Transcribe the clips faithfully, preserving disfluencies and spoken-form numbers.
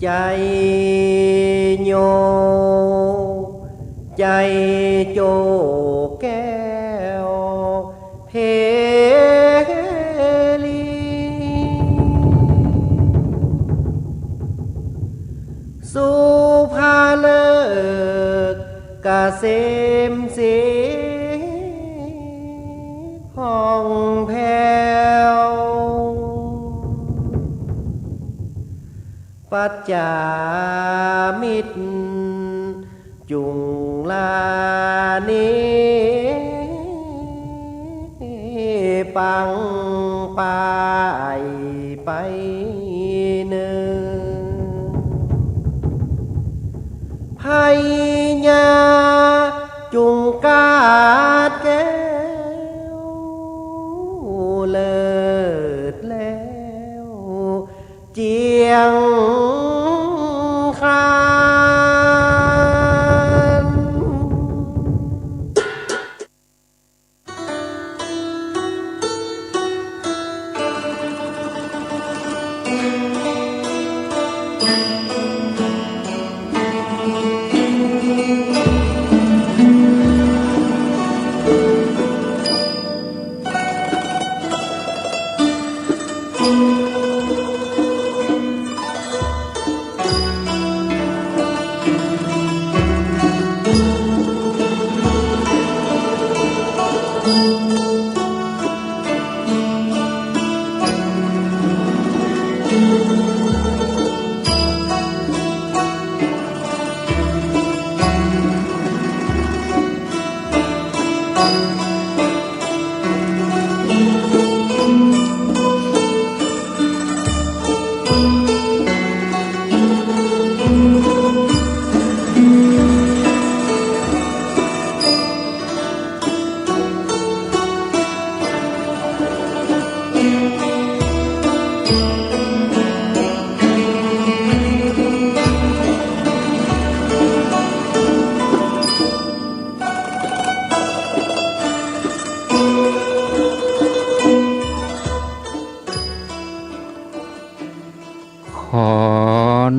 ใจ๋โย ใจ๋โจแก้วเพลี สุภาฤกษ์เกษมศรีผ่องแผ้ว ปัจจามิตรจุ่งลานี ปังป่ายไปเนิน พญาจุ่งกาดแก้ว เลิศแล้ว เจียงคาน ขอ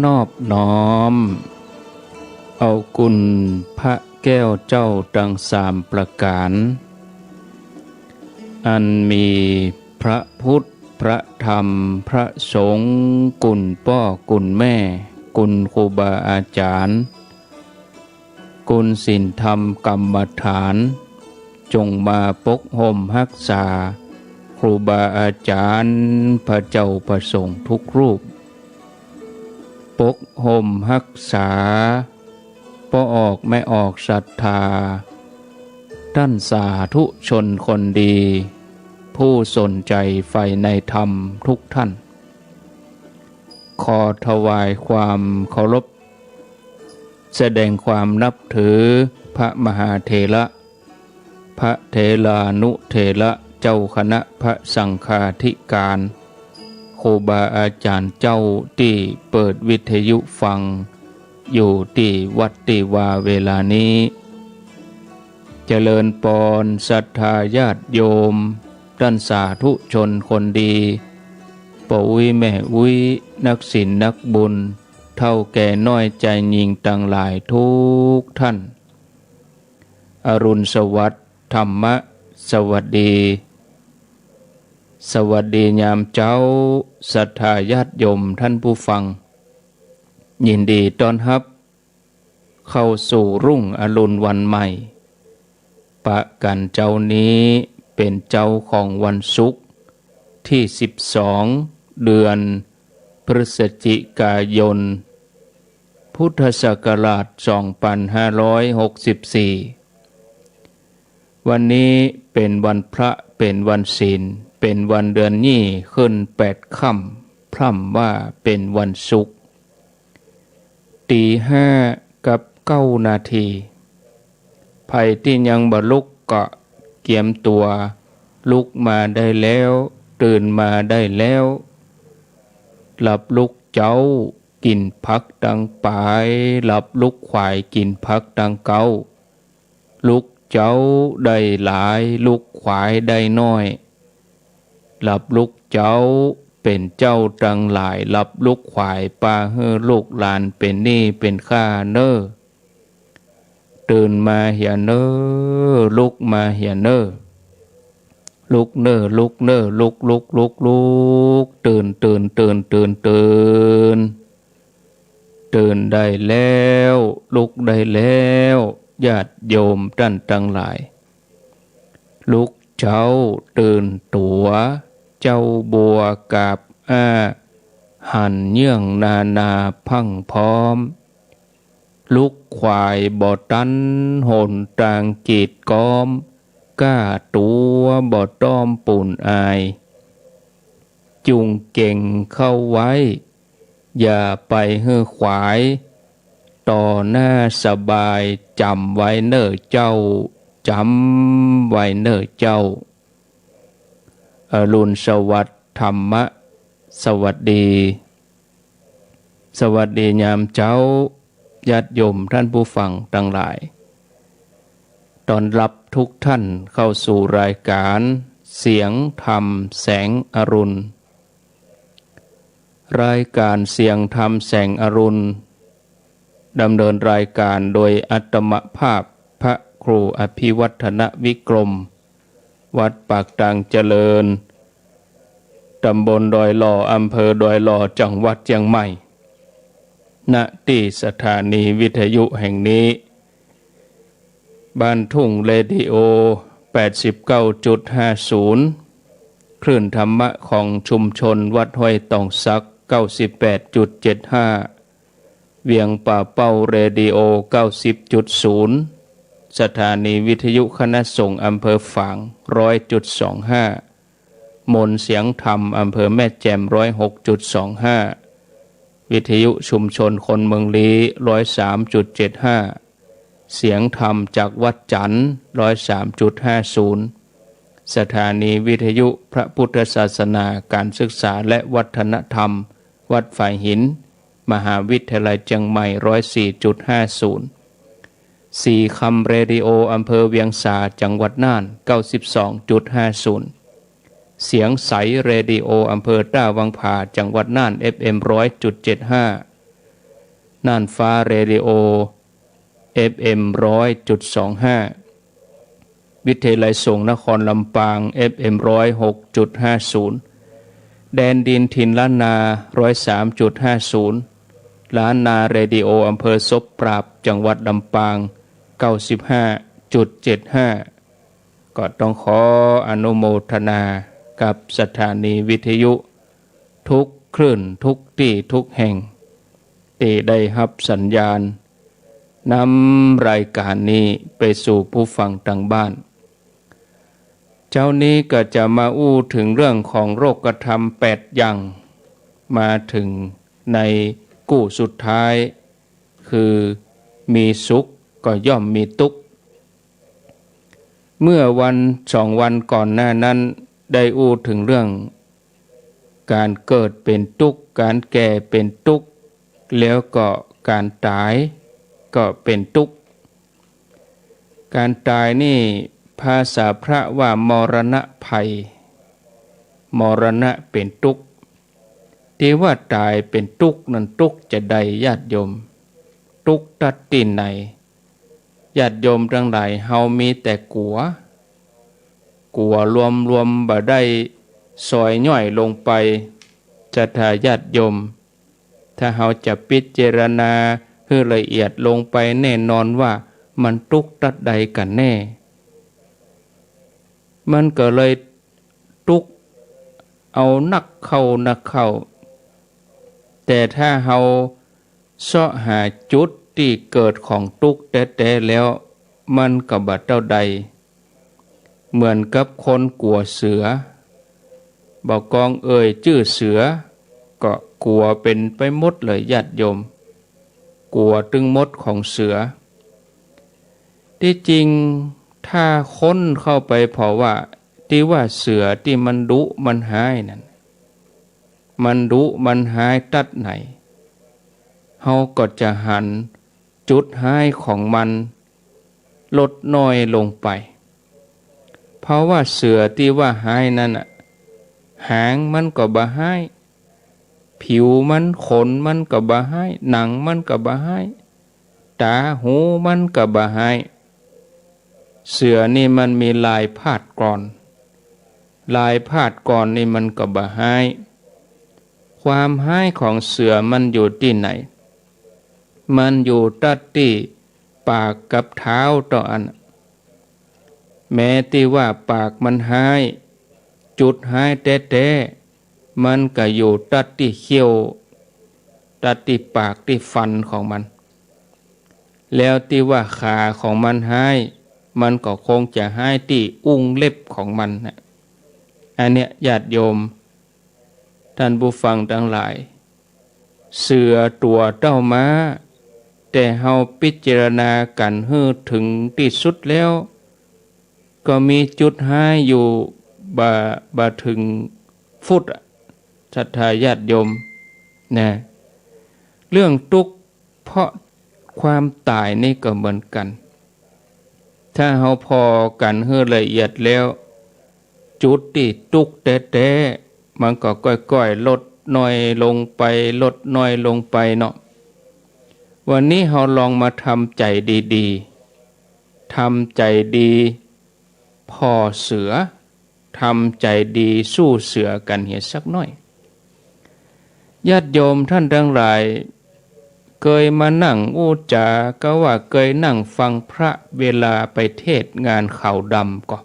นอบน้อมเอาคุณพระแก้วเจ้าตังสามประก๋าน อันมีพระพุทธ พระธรรม พระสงฆ์ คุณป้อ คุณแม่ คุณครูบาอาจ๋ารย์ คุณศีลธรรมกรรมฐาน จงมาปกห่มฮักษา ครูบาอาจ๋ารย์ พระเจ้าพระสงฆ์ทุกรูป ปกห่มฮักษา ป้อออกแม่ออกศรัทธา ต้านสาธุชนคนดี ผู้สนใจ๋ใฝ่ในธรรมทุกท่าน ขอถวายความเคารพ แสดงความนับถือพระมหาเถระ พระเถรานุเถระ เจ้าคณะพระสังฆาธิการ ครูบาอาจ๋ารย์เจ้าตี้เปิดวิทยุฟังอยู่ตี้วัดตี้วาเวลานี้ เจริญปอนศรัทธาญาติโยม ต้านสาธุชนคนดี ป้ออุ๊ยแม่อุ๊ย นักศีลนักบุญ เฒ่าแก่น้อยจายญิงตังหลายทุกท่าน อรุณสวัสดิ์ ธรรมะสวัสดี สวัสดียามเจ๊า ศรัทธาญาติโยมท่านผู้ฟัง ยินดีต้อนฮับ เข้าสู่รุ่งอรุณวันใหม่ ปะกั๋นเจ๊านี้เป๋นเจ๊าของวันศุกร์ ตี้สิบสอง เดือนพฤศจิกายน พุทธศักราชสองปันห้าร้อยหกสิบสี่ วันนี้เป๋นวันพระ เป๋นวันศีล เป๋นวันเดือนยี่ขึ้นแปดค่ำ พร่ำว่าเป๋นวันศุกร์ ตี๋ห้ากับเก้านาที ใผตี้ยังบ่ลุกก็เกียมตั๋ว ลุกมาได้แล้ว ตื่นมาได้แล้ว หลับลุกเจ๊า กิ๋นผักตังป๋าย หลับลุกขวาย กิ๋นผักตังเก๊า ลุกเจ๊าได้หลาย ลุกขวายได้น้อย หลับลุกเจ๊า เป๋นเจ้าตังหลาย ฮับลูกขวาย ปาหื้อลูกหลานเป๋นหนี้เป๋นข้าเน่อ ตื่นมาเหียเน่อ ลุกมาเหียเน่อ ลุกเน่อ ลุกเน่อ ลุก ลุก ลุก ลุก ตื่น ตื่น ตื่น ตื่น ตื่น ตื่นได้แล้ว ลุกได้แล้ว ญาติโยมต้านตังหลาย ลุกเจ๊าตื่นตั๋ว เจ๊าบัวกาบอ้า หันเยื่องนานาพรั่งพร้อม ลูกขวายบ่ตันหนตางกีดก๊อม ก้าตั๋วบ่ต้อมปูนอาย จุ่งเก๋งเข้าไว้ อย่าไปหื้อขวาย ต่อหน้าสบาย จ๋ำไว้เน่อเจ้า จ๋ำไว้เน่อเจ้า อรุณสวัสดิ์ ธรรมะสวัสดี สวัสดียามเจ๊า ญาติโยมต้านผู้ฟังตังหลาย ต้อนฮับทุกต้านเข้าสู่รายก๋านเสียงธรรมแสงอรุณ รายก๋านเสียงธรรมแสงอรุณ ดำเนินรายก๋านโดยอาตมาภาพพระครูอภิวัฒนวิกรม วัดปากตางเจริญ ตำบลดอยหล่อ อำเภอดอยหล่อ จังหวัดเจียงใหม่ ณ ตี้สถานีวิทยุแห่งนี้ บ้านทุ่งเรดิโอ แปดสิบเก้าจุดห้าศูนย์ คลื่นธรรมะของชุมชนวัดห้วยตองสัก เก้าสิบแปดจุดเจ็ดห้า เวียงป่าเป้าเรดิโอ เก้าสิบจุดศูนย์ สถานีวิทยุคณะสงฆ์อำเภอฝาง ร้อยจุดสองห้า มนต์เสียงธรรมอำเภอแม่แจ่ม ร้อยหกจุดสองห้า วิทยุชุมชนคนเมืองลี้ ร้อยสามจุดเจ็ดห้า เสียงธรรมจากวัดจั๋น ร้อยสามจุดห้าศูนย์ สถานีวิทยุพระพุทธศาสนา ก๋านศึกษาและวัฒนธรรม วัดฝายหิน มหาวิทยาลัยเจียงใหม่ ร้อยสี่จุดห้าศูนย์ สีคำเรดิโอ อำเภอเวียงสา จังหวัดน่าน เก้าสิบสองจุดห้าศูนย์ เสียงใสเรดิโอ อำเภอต้าวังผา จังหวัดน่าน เอฟเอ็ม ร้อยจุดเจ็ดห้า น่านฟ้าเรดิโอ เอฟเอ็ม ร้อยจุดสองห้า วิทยาลัยสงฆ์นครลำปาง เอฟเอ็ม ร้อยหกจุดห้าศูนย์ แดนดินถิ่นล้านนา ร้อยสามจุดห้าศูนย์ ล้านนาเรดิโอ อำเภอศพปราบ จังหวัดลำปาง เก้าสิบห้าจุดเจ็ดห้า ก็ต้องขออนุโมทนากับสถานีวิทยุทุกคลื่น ทุกตี้ ทุกแห่ง ตี้ได้ฮับสัญญาณ นำรายก๋านนี้ไปสู่ผู้ฟังตางบ้าน เจ๊านี้ก็จะมาอู้เถิงเรื่องของโลกธรรมแปดอย่าง มาเถิงในกู้สุดท้าย คือมีสุขก็ย่อมมีตุ๊กข์ เมื่อวันสองวันก่อนหน้านั้น ได้อู้เถิงเรื่อง ก๋านเกิดเป๋นตุ๊กข์ ก๋านแก่เป๋นตุ๊กข์ แล้วก็ก๋านต๋ายก็เป๋นตุ๊กข์ ก๋านต๋ายนี่ภาษาพระว่ามรณะภัย มรณะเป๋นตุ๊กข์ ตี้ว่าต๋ายเป๋นตุ๊กข์นั้นตุ๊กข์จาใดญาติโยม ตุ๊กข์ตั๊ดตี้ไหน ญาติโยมตังหลาย เฮามีแต่กั๋ว กั๋วรวมๆ บ่ได้ซอยย่อยลงไป ศรัทธาญาติโยม ถ้าเฮาจะพิจารณาหื้อละเอียดลงไปแน่นอนว่ามันตุ๊กข์ตั๊ดใดกั๋นแน่ มันก็เลยตุ๊กข์เอานักเข้านักเข้า แต่ถ้าเฮาเซาะหาจุดตี้เกิดของตุ๊กข์แต๊ๆ แล้ว มันก็บ่เต้าใด เหมือนกับคนกั๋วเสือ บ่กองเอ่ยจื้อเสือ ก็กั๋วเป๋นไปหมดเลยญาติโยม กั๋วตึงมดของเสือ ตี้จริงถ้าค้นเข้าไปผ่อว่า ตี้ว่าเสือตี้มันดุมันฮ้ายนั้น มันดุมันฮ้ายตั๊ดไหน เฮาก็จะหันจุดฮ้ายของมันลดน้อยลงไป เพราะว่าเสือตี้ว่าฮ้ายนั้นน่ะ หางมันก็บ่ฮ้าย ผิวมัน ขนมันก็บ่ฮ้าย หนังมันก็บ่ฮ้าย ต๋าหูมันก็บ่ฮ้าย เสือนี่มันมีลายพาดก่อน ลายพาดก่อนนี่มันก็บ่ฮ้าย ความฮ้ายของเสือมันอยู่ตี้ไหน มันอยู่ตั๊ดตี้ปากกับเท้าเต้าอั้น แม้ตี้ว่าปากมันฮ้าย จุดฮ้ายแต๊ๆ มันก็อยู่ตั๊ดตี้เขี้ยว ตั๊ดตี้ปากตี้ฟันของมัน แล้วตี้ว่าขาของมันฮ้าย มันก็คงจะฮ้ายตี้อุ้งเล็บของมันนะ อันเนี้ยญาติโยม ท่านผู้ฟังตังหลาย เสือตั๋วเต้าม้า แต่เฮาพิจารณากั๋นหื้อเถิงตี้สุดแล้ว ก็มีจุดฮ้ายอยู่บ่ บ่เถิงฟุตอะ ศรัทธาญาติโยม นะ เรื่องตุ๊กข์เพราะความต๋ายนี่ก็เหมือนกั๋น ถ้าเฮาผ่อกั๋นหื้อละเอียดแล้ว จุดตี้ตุ๊กข์แต๊ๆ มันก็ก้อยๆ ลดน้อยลงไป ลดน้อยลงไปเนาะ วันนี้เฮาลองมาทำใจ๋ดีๆ ทำใจ๋ดีผ่อเสือ ทำใจ๋ดีสู้เสือกั๋นเหียสักหน้อย ญาติโยมท่านตังหลาย เกยมานั่งอู้จ๋า ก็ว่าเกยนั่งฟังพระเวลาไปเทศน์งานขาวดำก่อ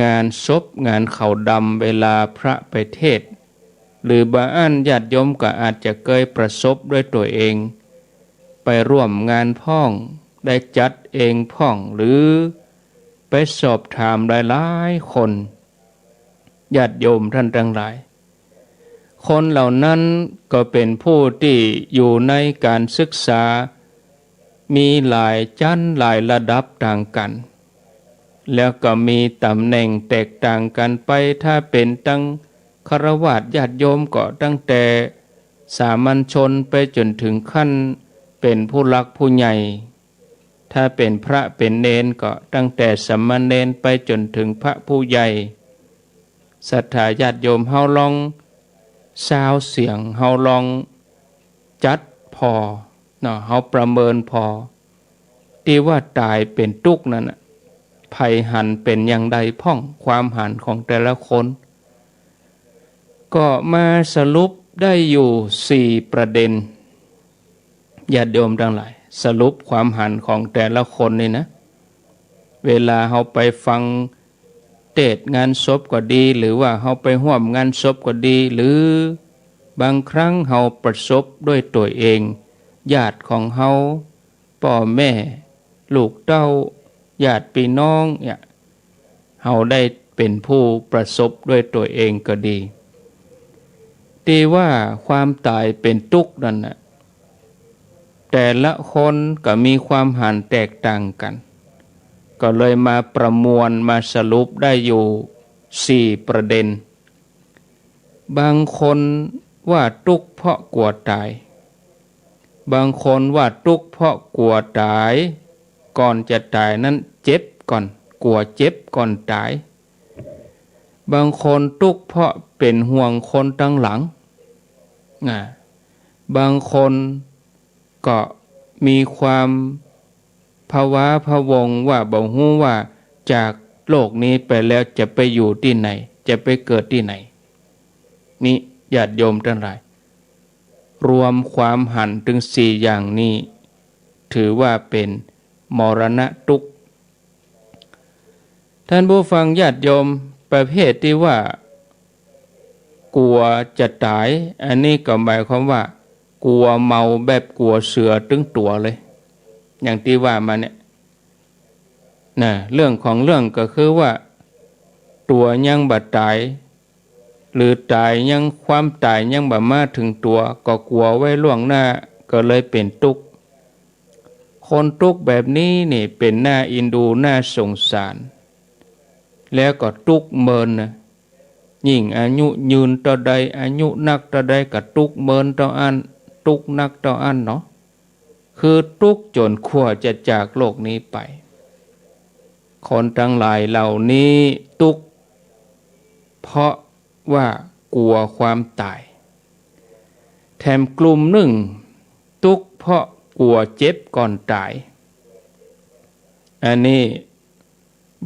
งานศพงานขาวดำเวลาพระไปเทศน์ หรือบ่อั้นญาติโยมก็อาจจะเกยประสบด้วยตั๋วเอง ไปร่วมงานพ่อง ได้จัดเองพ่อง หรือไปสอบถามหลายๆ คน ญาติโยมท่านตังหลาย คนเหล่านั้นก็เป๋นผู้ตี้อยู่ในก๋านศึกษา มีหลายชั้นหลายระดับต่างกั๋น แล้วก็มีต๋ำแหน่งแตกต่างกั๋นไป ถ้าเป๋นตังฆราวาสญาติโยมก็ตั้งแต่สามัญชนไปจ๋นเถิงขั้นเป๋นผู้หลักผู้ใหญ่ ถ้าเป๋นพระเป๋นเณรก็ตั้งแต่สามเณรไปจ๋นเถิงพระผู้ใหญ่ ศรัทธาญาติโยม เฮาลองซาวเสียง เฮาลองจัดผ่อเนาะ เฮาประเมินผ่อ ตี้ว่าต๋ายเป๋นตุ๊กข์นั้นน่ะ ใผหันเป๋นอย่างใดพ่อง ความหันของแต่ละคน ก็มาสรุปได้อยู่สี่ประเด็น ญาติโยมตังหลาย สรุปความหันของแต่ละคนนี่นะ เวลาเฮาไปฟังเตศน์งานศพก็ดี หรือว่าเฮาไปฮ่วมงานศพก็ดี หรือบางครั้งเฮาประสบด้วยตั๋วเอง ญาติของเฮา ป้อแม่ ลูกเต้า ญาติปี้น้องเนี่ย เฮาได้เป๋นผู้ประสบด้วยตั๋วเองก็ดี ตี้ว่าความต๋ายเป๋นตุ๊กข์นั้นน่ะ แต่ละคนก็มีความหันแตกต่างกั๋น ก็เลยมาประมวลมาสรุปได้อยู่สี่ประเด็น บางคนว่าตุ๊กข์เพราะกั๋วต๋าย บางคนว่าตุ๊กข์เพราะกั๋วต๋าย ก่อนจะต๋ายนั้นเจ็บก่อน กั๋วเจ็บก่อนต๋าย บางคนตุ๊กข์เพราะเป๋นห่วงคนตังหลัง นะ บางคนก็มีความพะว้าพะวังว่าบ่ฮู้ว่าจากโลกนี้ไปแล้วจะไปอยู่ตี้ไหน จะไปเกิดตี้ไหน นี่ญาติโยมตังหลาย รวมความหันตึงสี่อย่างนี้ ถือว่าเป๋นมรณะตุ๊กข์ ท่านผู้ฟังญาติโยม ประเภทตี้ว่ากั๋วจะต๋าย อันนี้ก็หมายความว่ากั๋วเมาแบบกั๋วเสือตึงตั๋วเลย อย่างตี้ว่ามาเนี่ย นะ เรื่องของเรื่องก็คือว่าตั๋วยังบ่ต๋าย หรือต๋ายยัง ความต๋ายยังบ่มาเถิงตั๋ว ก็กั๋วไว้ล่วงหน้า ก็เลยเป๋นตุ๊กข์ คนตุ๊กข์แบบนี้นี่เป๋นหน้าอินดู หน้าสงสาร แล้วก็ตุ๊กข์เมินนะ ยิ่งอายุยืนเต้าใด อายุนักเต้าใดก็ตุ๊กข์เมินเต้าอั้น ตุ๊กข์นักเต้าอั้นเนาะ คือตุ๊กข์จ๋นขั่วจะจากโลกนี้ไป คนตังหลายเหล่านี้ตุ๊กข์ เพ เพราะว่ากั๋วความต๋าย แถมกลุ่มนึ่งตุ๊กข์เพราะกั๋วเจ็บก่อนต๋าย อันนี้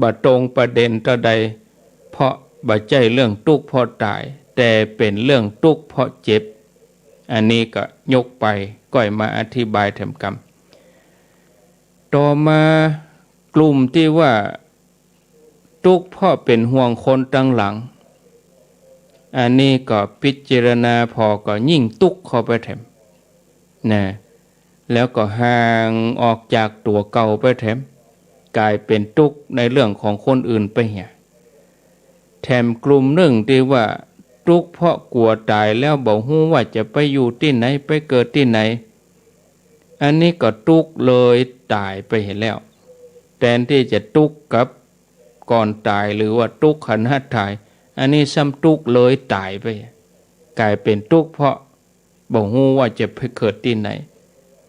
บ่ตรงประเด็นเต้าใด เพราะบ่ใจ้เรื่องตุ๊กข์เพราะต๋าย แต่เป๋นเรื่องตุ๊กข์เพราะเจ็บ อันนี้ก็ยกไป ก้อยมาอธิบายแถมกำ ต่อมากลุ่มตี้ว่า ตุ๊กข์เพราะเป๋นห่วงคนตังหลัง อันนี้ก็พิจารณาผ่อก็ยิ่งตุ๊กข์เข้าไปแถม นะ แล้วก็ห่างออกจากตั๋วเก่าไปแถม ก๋ายเป๋นตุ๊กข์ในเรื่องของคนอื่นไปเหีย แถมกลุ่มนึ่งตี้ว่าตุ๊กข์เพราะกั๋วต๋ายแล้วบ่ฮู้ว่าจะไปอยู่ตี้ไหน ไปเกิดตี้ไหน อันนี้ก็ตุ๊กข์เลยต๋ายไปเหียแล้ว แทนตี้จะตุ๊กข์กับก่อนต๋าย หรือว่าตุ๊กข์ขณะต๋าย อันนี้ซ้ำตุ๊กข์เลยต๋ายไป ก๋ายเป๋นตุ๊กข์เพราะบ่ฮู้ว่าจะไปเกิดตี้ไหน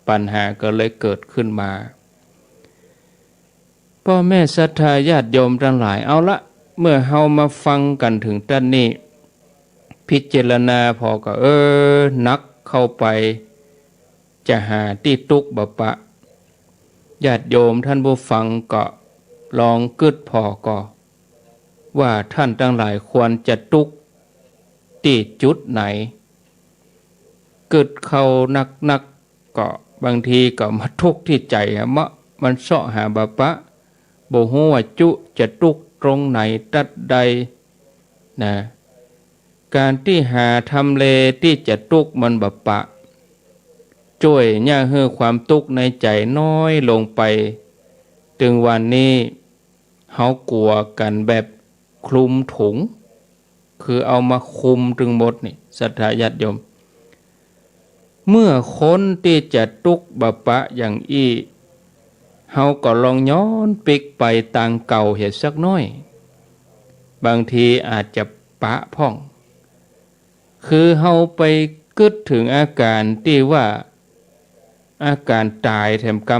ปัญหาก็เลยเกิดขึ้นมา ป้อแม่ศรัทธาญาติโยมตังหลาย เอาละ เมื่อเฮามาฟังกั๋นเถิงต๋อนนี้ พิจารณาผ่อก็ เออ หนักเข้าไป จะหาตี้ตุ๊กข์บ่ปะ ญาติโยมต้านผู้ฟังก็ลองกึ๊ดผ่อก่อ ว่าต้านตังหลายควรจะตุ๊กข์ตี้จุดไหน กึ๊ดเข้านักๆ ก็บางทีก็มาตุ๊กข์ตี้ใจ๋อะเมาะ มันเซาะหาบ่ปะ บ่ฮู้ว่าจุจะตุ๊กข์ตรงไหนตั๊ดใด นะ ก๋านตี้หาทำเลตี้จะตุ๊กข์มันบ่ปะ จ้วยเยียะหื้อความตุ๊กข์ในใจ๋น้อยลงไป ตึงวันนี้เฮากั๋วกั๋นแบบคลุมถุง คือเอามาคลุมตึงหมดนี่ ศรัทธาญาติโยม เมื่อคนตี้จะตุ๊กข์บ่ปะอย่างอี้ เฮาก็ลองย้อนปิ๊กไปตางเก่าเหียสักหน้อย บางทีอาจจะปะพ่อง คือเฮาไปกึ๊ดเถิงอาก๋านตี้ว่า อาก๋านต๋ายแถมก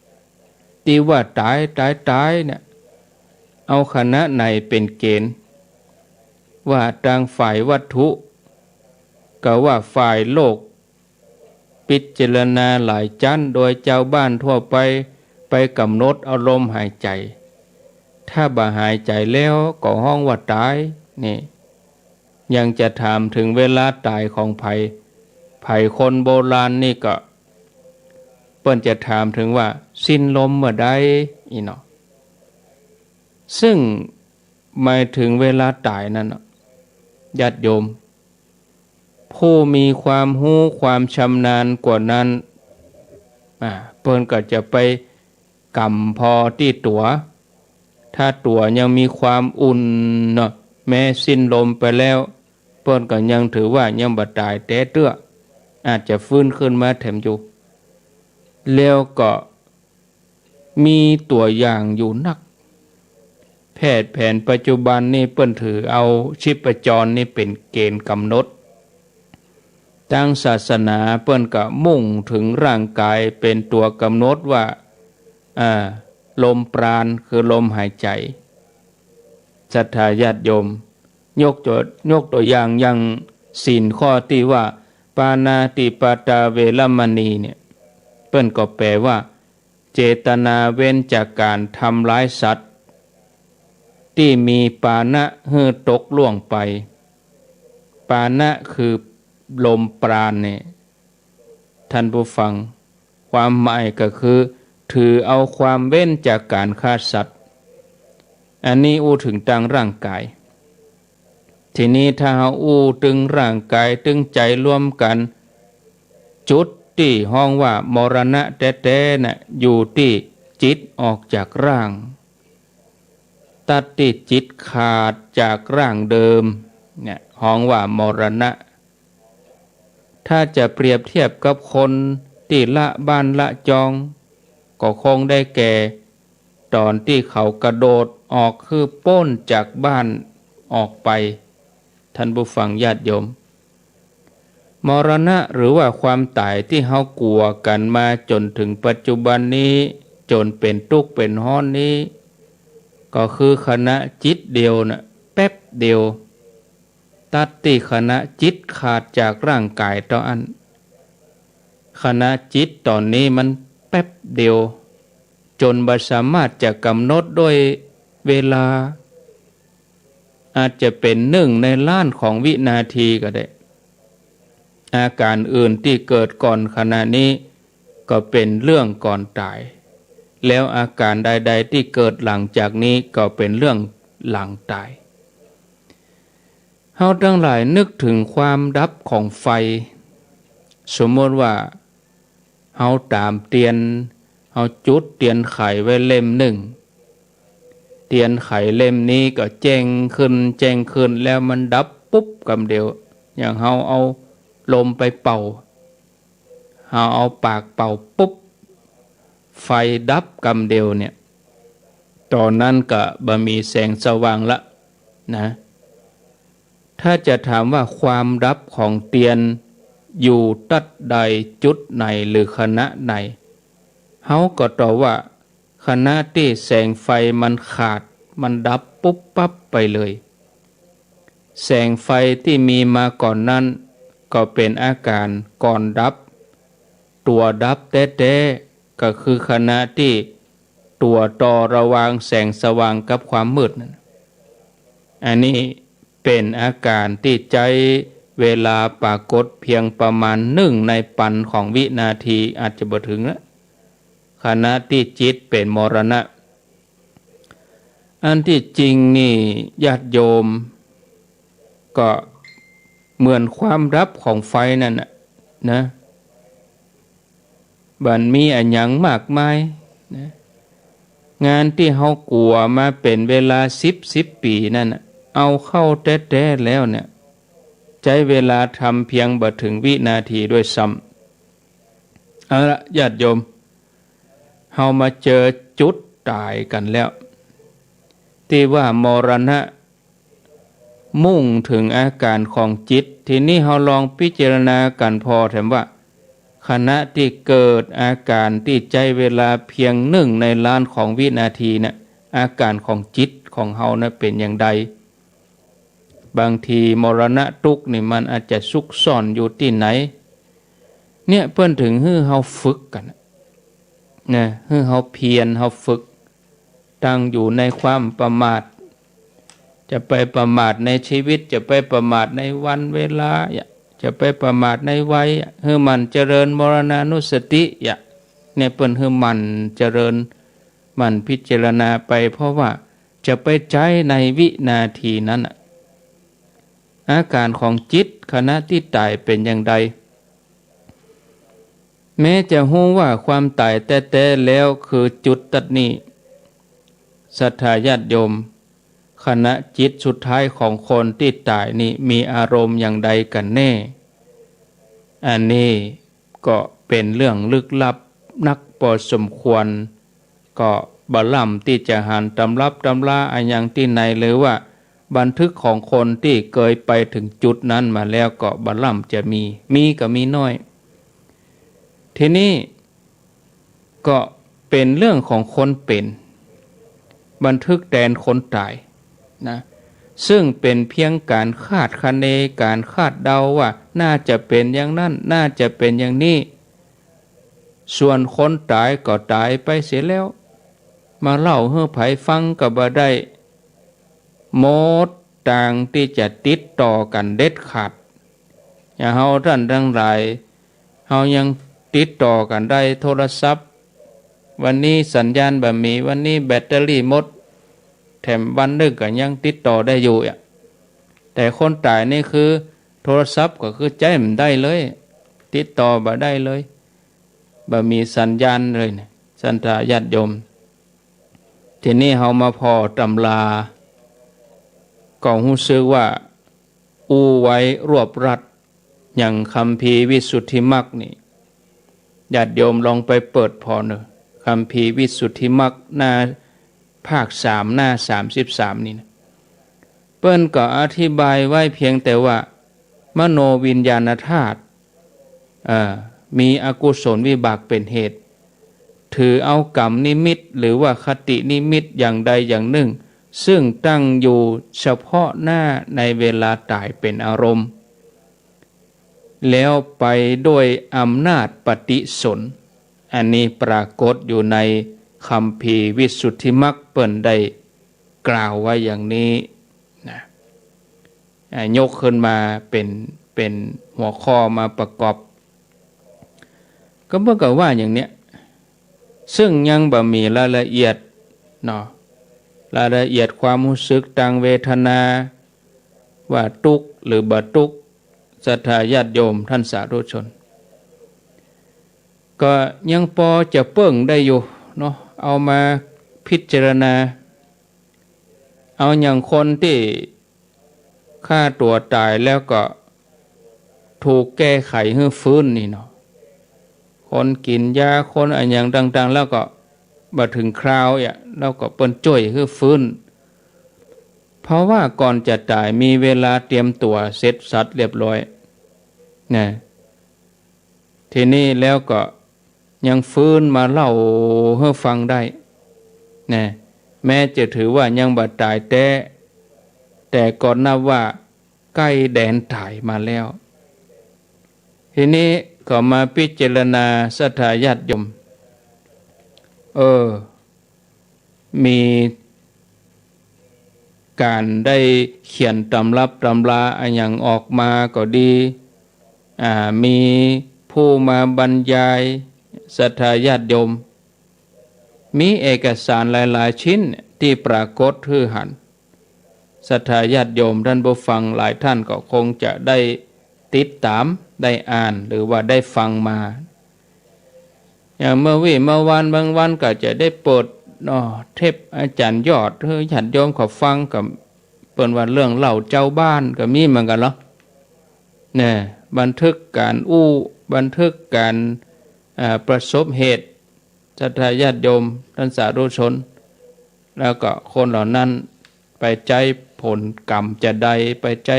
ำ ตี้ว่าต๋าย ต๋าย ต๋ายเนี่ย เอาขณะไหนเป๋นเกณฑ์ ว่าตางฝ่ายวัตถุ ก็ว่าฝ่ายโลก พิจารณาหลายจั้น โดยจาวบ้านทั่วไป ไปก๋ำหนดเอาลมหายใจ๋ ถ้าบ่หายใจ๋แล้วก็ฮ้องว่าต๋าย นี่ ยังจะถามเถิงเวลาต๋ายของใผ ใผคนโบราณนี่ก็ เปิ้นจะถามเถิงว่าสิ้นลมเมื่อใด อี้เนาะ ซึ่งหมายเถิงเวลาต๋ายนั้นเนาะ ญาติโยม ผู้มีความฮู้ความชำนาญกว่านั้น อ่า เปิ้นก็จะไป ก๋ำผ่อตี้ตั๋ว ถ้าตั๋วยังมีความอุ่นเนาะ แม้สิ้นลมไปแล้ว เปิ้นก็ยังถือว่ายังบ่ต๋ายแต๊เตื้อ อาจจะฟื้นขึ้นมาแถมอยู่ แล้วก็มีตั๋วอย่างอยู่นัก แพทย์แผนปัจจุบันนี่เปิ้นถือเอาชีพจรนี่เป๋นเกณฑ์กำหนด ตางศาสนาเปิ้นก็มุ่งเถิงร่างก๋ายเป๋นตั๋วกำหนดว่า อ่า ลมปราณ คือลมหายใจ๋ ศรัทธาญาติโยม ยกตั๋ว ยกตั๋วอย่าง อย่างศีลข้อตี้ว่า ปาณาติปาตาเวรมณีเนี่ย เปิ้นก็แปลว่า เจตนาเว้นจากก๋านทำร้ายสัตว์ ตี้มีปาณะหื้อตกล่วงไป ปาณะคือลมปราณเนี่ย ท่านผู้ฟัง ความหมายก็คือ ถือเอาความเว้นจากก๋านฆ่าสัตว์ อันนี้อู้เถิงตางร่างก๋าย ทีนี้ถ้าเฮาอู้ตึงร่างก๋ายตึงใจ๋รวมกั๋น จุดตี้ฮ้องว่ามรณะแต๊ๆ น่ะ อยู่ตี้จิตออกจากร่าง ตั๊ดตี้จิตขาดจากร่างเดิม เนี่ย ฮ้องว่ามรณะ ถ้าจะเปรียบเทียบกับคนตี้ละบ้านละจอง ก็คงได้แก่ ต๋อนตี้เขากระโดดออกหื้อป๊นจากบ้านออกไป ท่านผู้ฟังญาติโยม มรณะหรือว่าความต๋ายตี้เฮากั๋วกั๋นมาจ๋นเถิงปัจจุบันนี้ จ๋นเป๋นตุ๊กข์เป๋นฮ้อนนี้ ก็คือขณะจิตเดียวน่ะ แป๊บเดียว ตั๊ดตี้ขณะจิตขาดจากร่างก๋ายเต้าอั้น ขณะจิตต๋อนนี้มันแป๊บเดียว จ๋นบ่สามารถจะก๋ำหนดโดยเวลา อาจจะเป๋นนึ่งในล้านของวินาทีก็ได้ อาก๋านอื่นตี้เกิดก่อนขณะนี้ก็เป๋นเรื่องก่อนต๋าย แล้วอาก๋านใดๆ ตี้เกิดหลังจากนี้ก็เป๋นเรื่องหลังต๋าย เฮาตังหลายนึกเถิงความดับของไฟ สมมติว่า เฮาต๋ามเตียน เฮาจุดเตียนไขไว้เล่มนึ่ง เตียนไขเล่มนี้ก็แจ้งขึ้น แจ้งขึ้น แล้วมันดับปุ๊บกำเดียว อย่างเฮาเอาลมไปเป่า เฮาเอาปากเป่าปุ๊บ ไฟดับกำเดียวเนี่ย ต๋อนนั้นก็บ่มีแสงสว่างละนะ ถ้าจะถามว่าความดับของเตียนอยู่ตั๊ดใดจุดไหนหรือขณะไหน เฮาก็ตอบว่า ขณะตี้แสงไฟมันขาด มันดับปุ๊บปั๊บไปเลย แสงไฟตี้มีมาก่อนนั้นก็เป๋นอาก๋านก่อนดับ ตั๋วดับแต๊ๆ ก็คือขณะตี้ตั๋วต่อระหว่างแสงสว่างกับความมืดนั่น อันนี้เป๋นอาก๋านตี้ใจ๊เวลาปรากฏเพียงประมาณนึ่งในปันของวินาที อาจจะบ่เถิงนะ ขณะตี้จิตเป๋นมรณะ อันตี้จริงนี่ญาติโยม ก็เหมือนความดับของไฟนั่นน่ะนะ บ่มีอะหยังมากมายนะ งานตี้เฮากั๋วมาเป๋นเวลาสิบ สิบปี๋นั่นน่ะ เอาเข้าแต๊ๆ แล้วเนี่ย ใจ๊เวลาทำเพียงบ่เถิงวินาทีด้วยซ้ำ เอาละญาติโยม เฮามาเจอจุดต๋ายกั๋นแล้ว ตี้ว่ามรณะ มุ่งเถิงอาก๋านของจิต ทีนี้เฮาลองพิจารณากั๋นผ่อแถมว่า ขณะตี้เกิดอาก๋านตี้ใจ๊เวลาเพียงนึ่งในล้านของวินาทีน่ะ อาก๋านของจิตของเฮาน่ะเป๋นอย่างใด บางทีมรณะตุ๊กข์นี่มันอาจจะซุกซ่อนอยู่ตี้ไหน เนี่ยเปิ้นเถิงหื้อเฮาฝึกกั๋นนะ หื้อเฮาเพียร เฮาฝึก ตั้งอยู่ในความประมาท จะไปประมาทในชีวิต จะไปประมาทในวันเวลา จะไปประมาทในวัย หื้อหมั่นเจริญมรณานุสติ เนี่ยเปิ้นหื้อหมั่นเจริญ หมั่นพิจารณาไป เพราะว่าจะไปใจ๊ในวินาทีนั้นน่ะ อาก๋านของจิตขณะตี้ต๋ายเป๋นอย่างใด แม้จะฮู้ว่าความต๋ายแต๊ๆ แล้วคือจุดตั๊ดนี้ ศรัทธาญาติโยม ขณะจิตสุดท้ายของคนตี้ต๋ายนี่มีอารมณ์อย่างใดกั๋นแน่ อันนี้ก็เป๋นเรื่องลึกลับนักปอสมควร ก็บ่ล่ำตี้จะหันตำรับตำราอะหยังตี้ไหน หรือว่าบันทึกของคนตี้เกยไปเถิงจุดนั้นมาแล้วก็บ่ล่ำจะมี มีก็มีน้อย ทีนี้ก็เป๋นเรื่องของคนเป๋น บันทึกแตนคนต๋ายนะ ซึ่งเป๋นเพียงก๋านคาดคะเน ก๋านคาดเดาว่าน่าจะเป๋นอย่างนั้น น่าจะเป๋นอย่างนี้ ส่วนคนต๋ายก็ต๋ายไปเสียแล้ว มาเล่าหื้อใผฟังก็บ่ได้ หมดตางตี้จะติดต่อกั๋นเด็ดขาด อย่างเฮาต้านตังหลาย เฮายังติดต่อกั๋นได้โทรศัพท์ วันนี้สัญญาณบ่มี วันนี้แบตเตอรี่หมด แถมวันนึ่งก็ยังติดต่อได้อยู่อะ แต่คนต๋ายนี่คือโทรศัพท์ก็คือใจ๊บ่ได้เลย ติดต่อบ่ได้เลย บ่มีสัญญาณเลยเนี่ย ศรัทธาญาติโยม ทีนี้เฮามาผ่อตำรา ก็ฮู้สึกว่า อู้ไว้รวบรัด อย่างคัมภีร์วิสุทธิมรรคนี่ ญาติโยมลองไปเปิดผ่อเน่อ คัมภีร์วิสุทธิมรรค หน้าภาคสาม หน้าสามสิบสามนี่นะ เปิ้นก็อธิบายไว้เพียงแต่ว่า มโนวิญญาณธาตุ เอ่อ มีอกุศลวิบากเป๋นเหตุ ถือเอากัมนิมิตหรือว่าคตินิมิตอย่างใดอย่างนึ่ง ซึ่งตั้งอยู่เฉพาะหน้าในเวลาต๋ายเป๋นอารมณ์ แล้วไปด้วยอำนาจปฏิสนธิ อันนี้ปรากฏอยู่ในคัมภีร์วิสุทธิมรรค เปิ้นได้กล่าวไว้อย่างนี้นะ อ่า ยกขึ้นมาเป๋น เป๋นหัวข้อมาประกอบ ก็เปิ้นก็ว่าอย่างเนี้ย ซึ่งยังบ่มีรายละเอียดเนาะ รายละเอียดความฮู้สึกตางเวทนา ว่าตุ๊กข์หรือบ่ตุ๊กข์ ศรัทธาญาติโยมท่านสาธุชน ก็ยังปอจะเปิ้งได้อยู่เนาะ เอามาพิจารณา เอาอย่างคนตี้ฆ่าตั๋วต๋ายแล้วก็ถูกแก้ไขหื้อฟื้นนี่เนาะ คนกิ๋นยา คนอะหยังต่างๆ แล้วก็บ่เถิงคราวอะ แล้วก็เปิ้นจ้วยหื้อฟื้น เพราะว่าก่อนจะต๋ายมีเวลาเตรียมตั๋วเสร็จสรรพเรียบร้อยนะ ทีนี้แล้วก็ยังฟื้นมาเล่าหื้อฟังได้นะ แม้จะถือว่ายังบ่ต๋ายแต๊ แต่ก็นับว่าใก้แดนต๋ายมาแล้ว ทีนี้ก็มาพิจารณาศรัทธาญาติโยม เออ มีก๋านได้เขียนตำรับตำราอะหยังออกมาก็ดี อ่า มีผู้มาบรรยาย ศรัทธาญาติโยม มีเอกสารหลายๆ ชิ้นตี้ปรากฏหื้อหัน ศรัทธาญาติโยมท่านผู้ฟังหลายท่านก็คงจะได้ติดต๋าม ได้อ่าน หรือว่าได้ฟังมา อย่างเมื่อวี้เมื่อวาน บางวันก็จะได้เปิดเนาะ เทปอาจ๋ารย์ยอด หื้อญาติโยมเขาฟัง ก็เปิ้นว่าเรื่องเล่าจาวบ้านก็มีเหมือนกั๋นเนาะ เนี่ย บันทึกก๋านอู้ บันทึกก๋าน อ่า ประสบเหตุ ศรัทธาญาติโยมท่านสาธุชน แล้วก็คนเหล่านั้นไปใจ๊ผลกรรมจาใด ไปใจ๊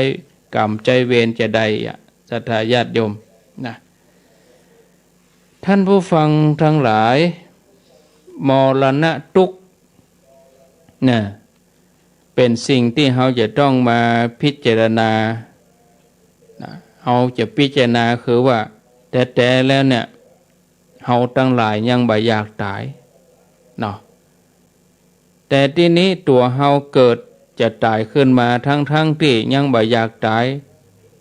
กรรมใจ๊เวรจาใดอะ ศรัทธาญาติโยมนะ ท่านผู้ฟังทั้งหลาย มรณะตุ๊กข์นะ เป๋นสิ่งตี้เฮาจะต้องมาพิจารณานะ เฮาจะพิจารณาคือว่าแต๊ๆ แล้วเนี่ย เฮาตังหลายยังบ่อยากต๋ายเนาะ แต่ตี้นี้ตั๋วเฮาเกิดจะต๋ายขึ้นมาทั้งๆ ตี้ยังบ่อยากต๋าย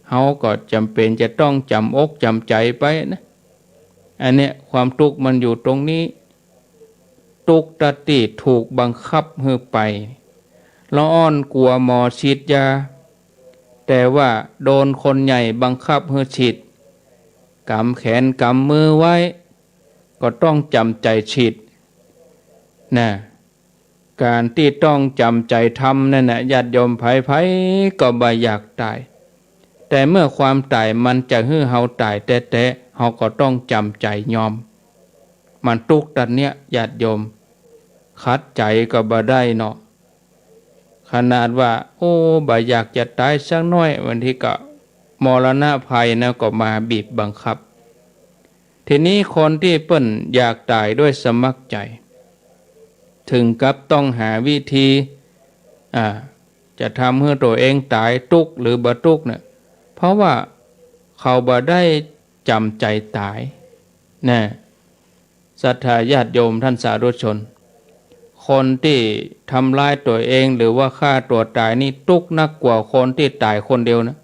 เฮาก็จ๋ำเป๋นจะต้องจ๋ำอกจ๋ำใจ๋ไปนะ อันเนี้ยความตุ๊กข์มันอยู่ตรงนี้ ตุ๊กข์ตั๊ดตี้ถูกบังคับหื้อไป ละอ่อนกั๋วหมอฉีดยา แต่ว่าโดนคนใหญ่บังคับหื้อฉีด ก๋ำแขนก๋ำมือไว้ ก็ต้องจ๋ำใจ๋ฉีดนะ ก๋านตี้ต้องจ๋ำใจ๋ทำนั่นน่ะ ญาติโยมใผๆ ก็บ่อยากต๋าย แต่เมื่อความต๋ายมันจะหื้อเฮาต๋ายแต๊ๆ เฮาก็ต้องจ๋ำใจ๋ยอม มันตุ๊กข์ตั๊ดเนี้ย ญาติโยม ขัดใจ๋ก็บ่ได้เนาะ ขนาดว่า โอ้ บ่อยากจะต๋ายสักหน้อย บางทีก็มรณะภัยนะ ก็มาบีบบังคับ ทีนี้คนตี้เปิ้นอยากต๋ายด้วยสมัครใจ๋ เถิงกับต้องหาวิธี อ่า จะทำหื้อตั๋วเองต๋าย ตุ๊กข์หรือบ่ตุ๊กข์เนี่ย เพราะว่าเขาบ่ได้จ๋ำใจ๋ต๋ายนะ ศรัทธาญาติโยมท่านสาธุชน คนตี้ทำร้ายตั๋วเองหรือว่าฆ่าตั๋วต๋ายนี่ตุ๊กข์นักกว่าคนตี้ต๋ายคนเดียวนะ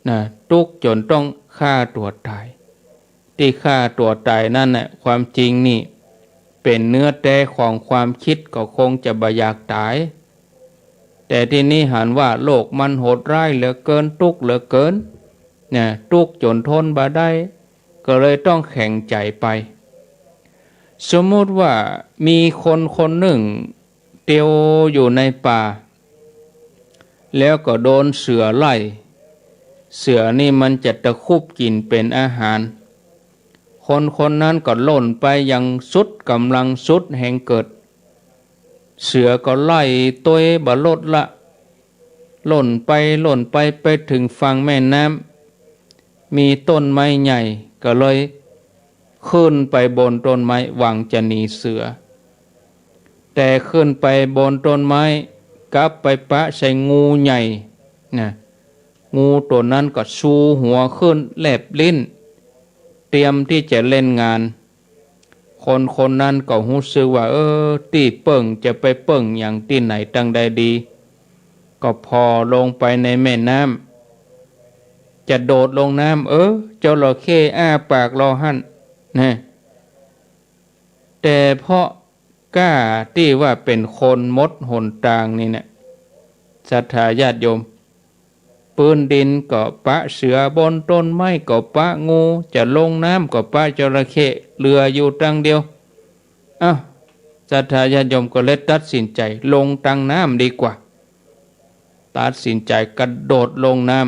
นะ ตุ๊กข์จ๋นต้องฆ่าตั๋วต๋าย ตี้ฆ่าตั๋วต๋ายนั่นน่ะ ความจริงนี่เป๋นเนื้อแต๊ของความกึ๊ดก็คงจะบ่อยากต๋าย แต่ตี้นี้หันว่าโลกมันโหดร้ายเหลือเกิน ตุ๊กข์เหลือเกินนะ ตุ๊กข์จ๋นทนบ่ได้ ก็เลยต้องแข็งใจ๋ไป สมมุติว่ามีคนคนนึ่งเตียวอยู่ในป่า แล้วก็โดนเสือไล่ เสือนี่มันจะตะคุบกิ๋นเป๋นอาหาร คนคนนั้นก็ล่นไปอย่างสุดก๋ำลังสุดแฮงเกิด เสือก็ไล่ตวยบ่ลดละ ล่นไปล่นไป ไปเถิงฝั่งแม่น้ำ มีต้นไม้ใหญ่ ก็เลยขึ้นไปบนต้นไม้ หวังจะหนีเสือ แต่ขึ้นไปบนต้นไม้ กลับไปปะใส่งูใหญ่นะ งูตั๋วนั้นก็ชูหัวขึ้นแลบลิ้น เตรียมตี้จะเล่นงาน คนคนนั้นก็ฮู้สึกว่า เออ ตี้เปิ้งจะไปเปิ้งหยังตี้ไหนตังใดดี ก็ผ่อลงไปในแม่น้ำ จะโดดลงน้ำ เออ จระเข้อ้าปากรอหั้นนะ แต่เพราะก้าตี้ว่าเป๋นคนหมดหนตางนี่นะ ศรัทธาญาติโยม ปื้นดินก็ปะเสือ บนต้นไม้ก็ปะงู จะลงน้ำก็ปะจระเข้ เหลืออยู่ตังเดียว อ้าว ศรัทธาญาติโยมก็เลยตัดสินใจ๋ลงตังน้ำดีกว่า ตัดสินใจ๋กระโดดลงน้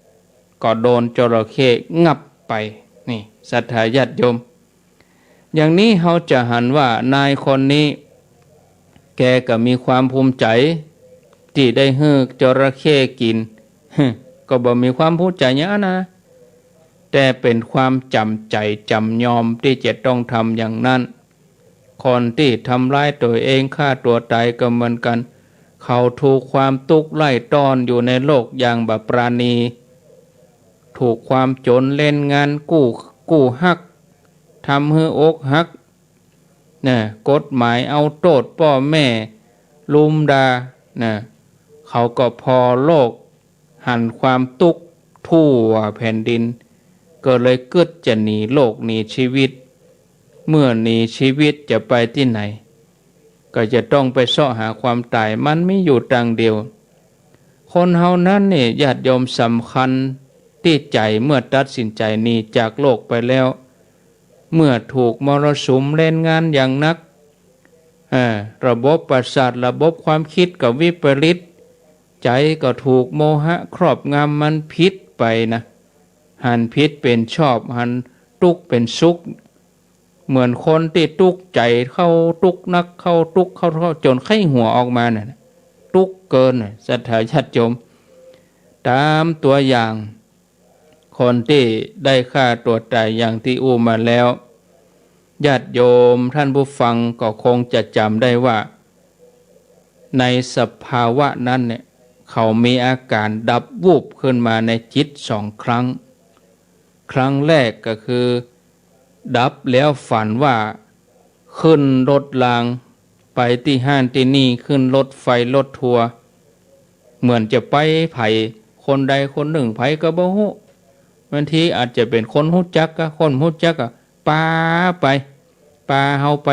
ำ ก็โดนจระเข้งับไป นี่ ศรัทธาญาติโยม อย่างนี้เฮาจะหันว่านายคนนี้ แกก็มีความภูมิใจ๋ตี้ได้หื้อจระเข้กิ๋น ก็บ่มีความภูมิใจ๋หยังนะ แต่เป๋นความจ๋ำใจ๋จ๋ำยอมตี้จะต้องทำอย่างนั้น คนตี้ทำร้ายตั๋วเอง ฆ่าตั๋วต๋ายก็เหมือนกั๋น เขาถูกความตุ๊กข์ไล่ต้อนอยู่ในโลกอย่างบ่ปราณี ถูกความจ๋นเล่นงานกู้ กู้ฮัก ทำหื้ออกหัก นะ กฎหมายเอาโต้ษป้อแม่ ลุมด่า นะ เขาก็ผ่อโลกหันความตุ๊กข์ทั่วแผ่นดิน ก็เลยกึ๊ดจะหนีโลกหนีจีวิต เมื่อหนีจีวิตจะไปตี้ไหน ก็จะต้องไปเซาะหาความต๋าย มันมีอยู่ตังเดียว คนเฮานั้นนี่ ญาติโยม สำคัญตี้ใจ๋ เมื่อตัดสินใจ๋หนีจากโลกไปแล้ว เมื่อถูกมรสุมเล่นงานอย่างหนัก อ่า ระบบประสาท ระบบความกึ๊ดก็วิปริต ใจ๋ก็ถูกโมหะครอบงำ มันผิดไปนะ หันผิดเป๋นชอบ หันตุ๊กข์เป๋นสุข เหมือนคนตี้ตุ๊กข์ใจ๋เข้าตุ๊กข์นัก เข้าตุ๊กข์เข้า เข้าจ๋นไข้หัวออกมาน่ะ ตุ๊กข์เกินน่ะ ศรัทธาญาติโยม ต๋ามตั๋วอย่าง คนตี้ได้ฆ่าตั๋วต๋ายอย่างตี้อู้มาแล้ว ญาติโยมต้านผู้ฟังก็คงจะจ๋ำได้ว่า ในสภาวะนั้นเนี่ย เขามีอาก๋านดับวูบขึ้นมาในจิตสองครั้ง ครั้งแรกก็คือ ดับแล้วฝันว่าขึ้นรถรางไปตี้หั้นตี้นี่ ขึ้นรถไฟรถทัวร์ เหมือนจะไปใผ คนใดคนนึ่ง ใผก็บ่ฮู้ บางทีอาจจะเป๋นคนฮู้จัก ก็คนฮู้จักก็ปาไป ปาเฮาไป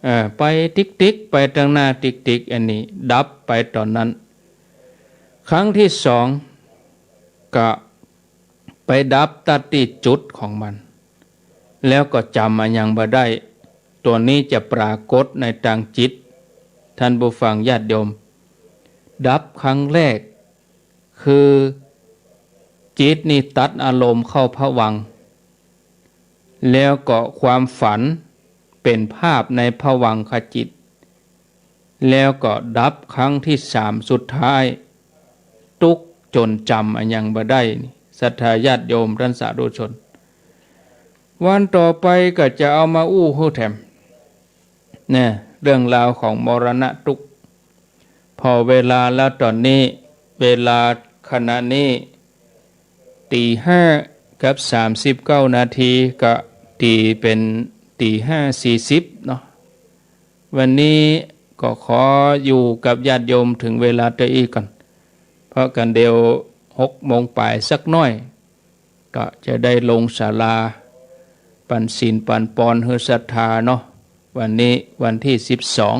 เอ่อ ไปติ๊กๆ ไปตังหน้าติ๊กๆ อันนี้ดับไปต๋อนนั้น ครั้งตี้สองก็ ไปดับตั๊ดตี้จุดของมัน แล้วก็จ๋ำอะหยังบ่ได้ ตั๋วนี้จะปรากฏในตางจิต ต้านผู้ฟังญาติโยม ดับครั้งแรก คือจิตนี่ตัดอารมณ์เข้าภวังค์ แล้วก็ความฝันเป๋นภาพในภวังคจิต แล้วก็ดับครั้งตี้สามสุดท้าย ตุ๊กข์จ๋นจ๋ำอะหยังบ่ได้นี่ ศรัทธาญาติโยมต้านสาธุชน วันต่อไปก็จะเอามาอู้หื้อแถม เนี่ย เรื่องราวของมรณะตุ๊กข์ ผ่อเวลาแล้วต๋อนนี้ เวลาขณะนี้ ตี๋ห้ากับสามสิบเก้านาที ก็ตี๋เป๋นตี๋ห้าสี่สิบเนาะ วันนี้ก็ขออยู่กับญาติโยมเถิงเวลาเต้าอี้ก่อน เพราะกั๋นเดี๋ยวหกโมงป๋ายสักหน้อย ก็จะได้ลงศาลา ปั๋นศีลปั๋นปอนหื้อศรัทธาเนาะ วันนี้วันตี้สิบสอง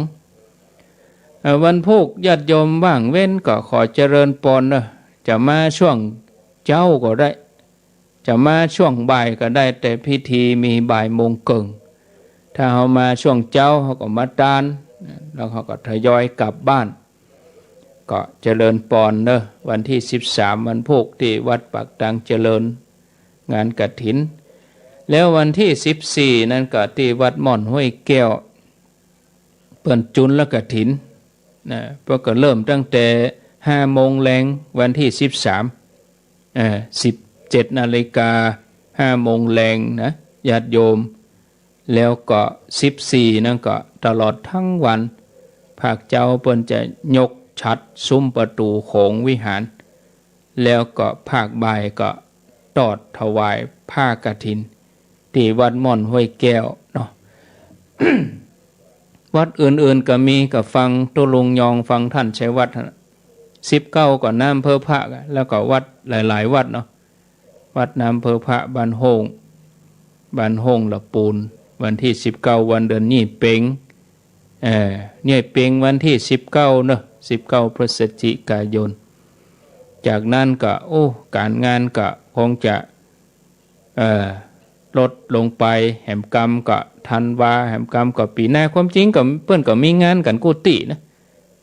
เอ่อ วันพูกญาติโยมว่างเว้นก็ขอเจริญปอนเนาะ จะมาช่วงเจ๊าก็ได้ จะมาช่วงบ่ายก็ได้ แต่พิธีมีบ่ายโมงเกิ่ง ถ้าเฮามาช่วงเจ๊า เฮาก็มาตาน แล้วเฮาก็ทยอยกลับบ้าน ก็เจริญปอนเนาะ วันตี้สิบสาม วันพูกตี้วัดปากตางเจริญ งานกฐิน แล้ววันตี้สิบสี่นั้นก็ตี้วัดม่อนห้วยแก้ว เปิ้นจุลกฐินนะ เปิ้นก็เริ่มตั้งแต่ห้าโมงแลงวันตี้สิบสาม เอ่อ สิบเจ็ดนาฬิกา ห้าโมงแลงนะ ญาติโยม แล้วก็สิบสี่นั้นก็ตลอดตึงวัน ภาคเจ๊าเปิ้นจะยก ฉัตรสุมประตู๋ของวิหาร แล้วก็ภาคบ่ายก็ตอดถวายผ้ากฐิน ตี้วัดม่อนห้วยแก้วเนาะ วัดอื่นๆ ก็มี ก็ฟังตุ๊ลุงยอง ฟังต้านชัยวัฒน์ สิบเก้าก็น้ำอำเภอพระ แล้วก็วัดหลายๆ วัดเนาะ วัดน้ำอำเภอพระ บ้านโฮ่ง บ้านโฮ่งละปูน วันตี้สิบเก้า วันเดือนยี่เป็ง เอ่อ ยี่เป็งวันตี้สิบเก้าเนาะ สิบเก้า พฤศจิกายน จากนั้นก็ โอ้ ก๋านงานก็คงจะ เอ่อ ลดลงไป แหมกำก็ธันวา แหมกำก็ปี๋หน้า ความจริงก็เปิ้นก็มีงานกั๋นกู้ตี้นะ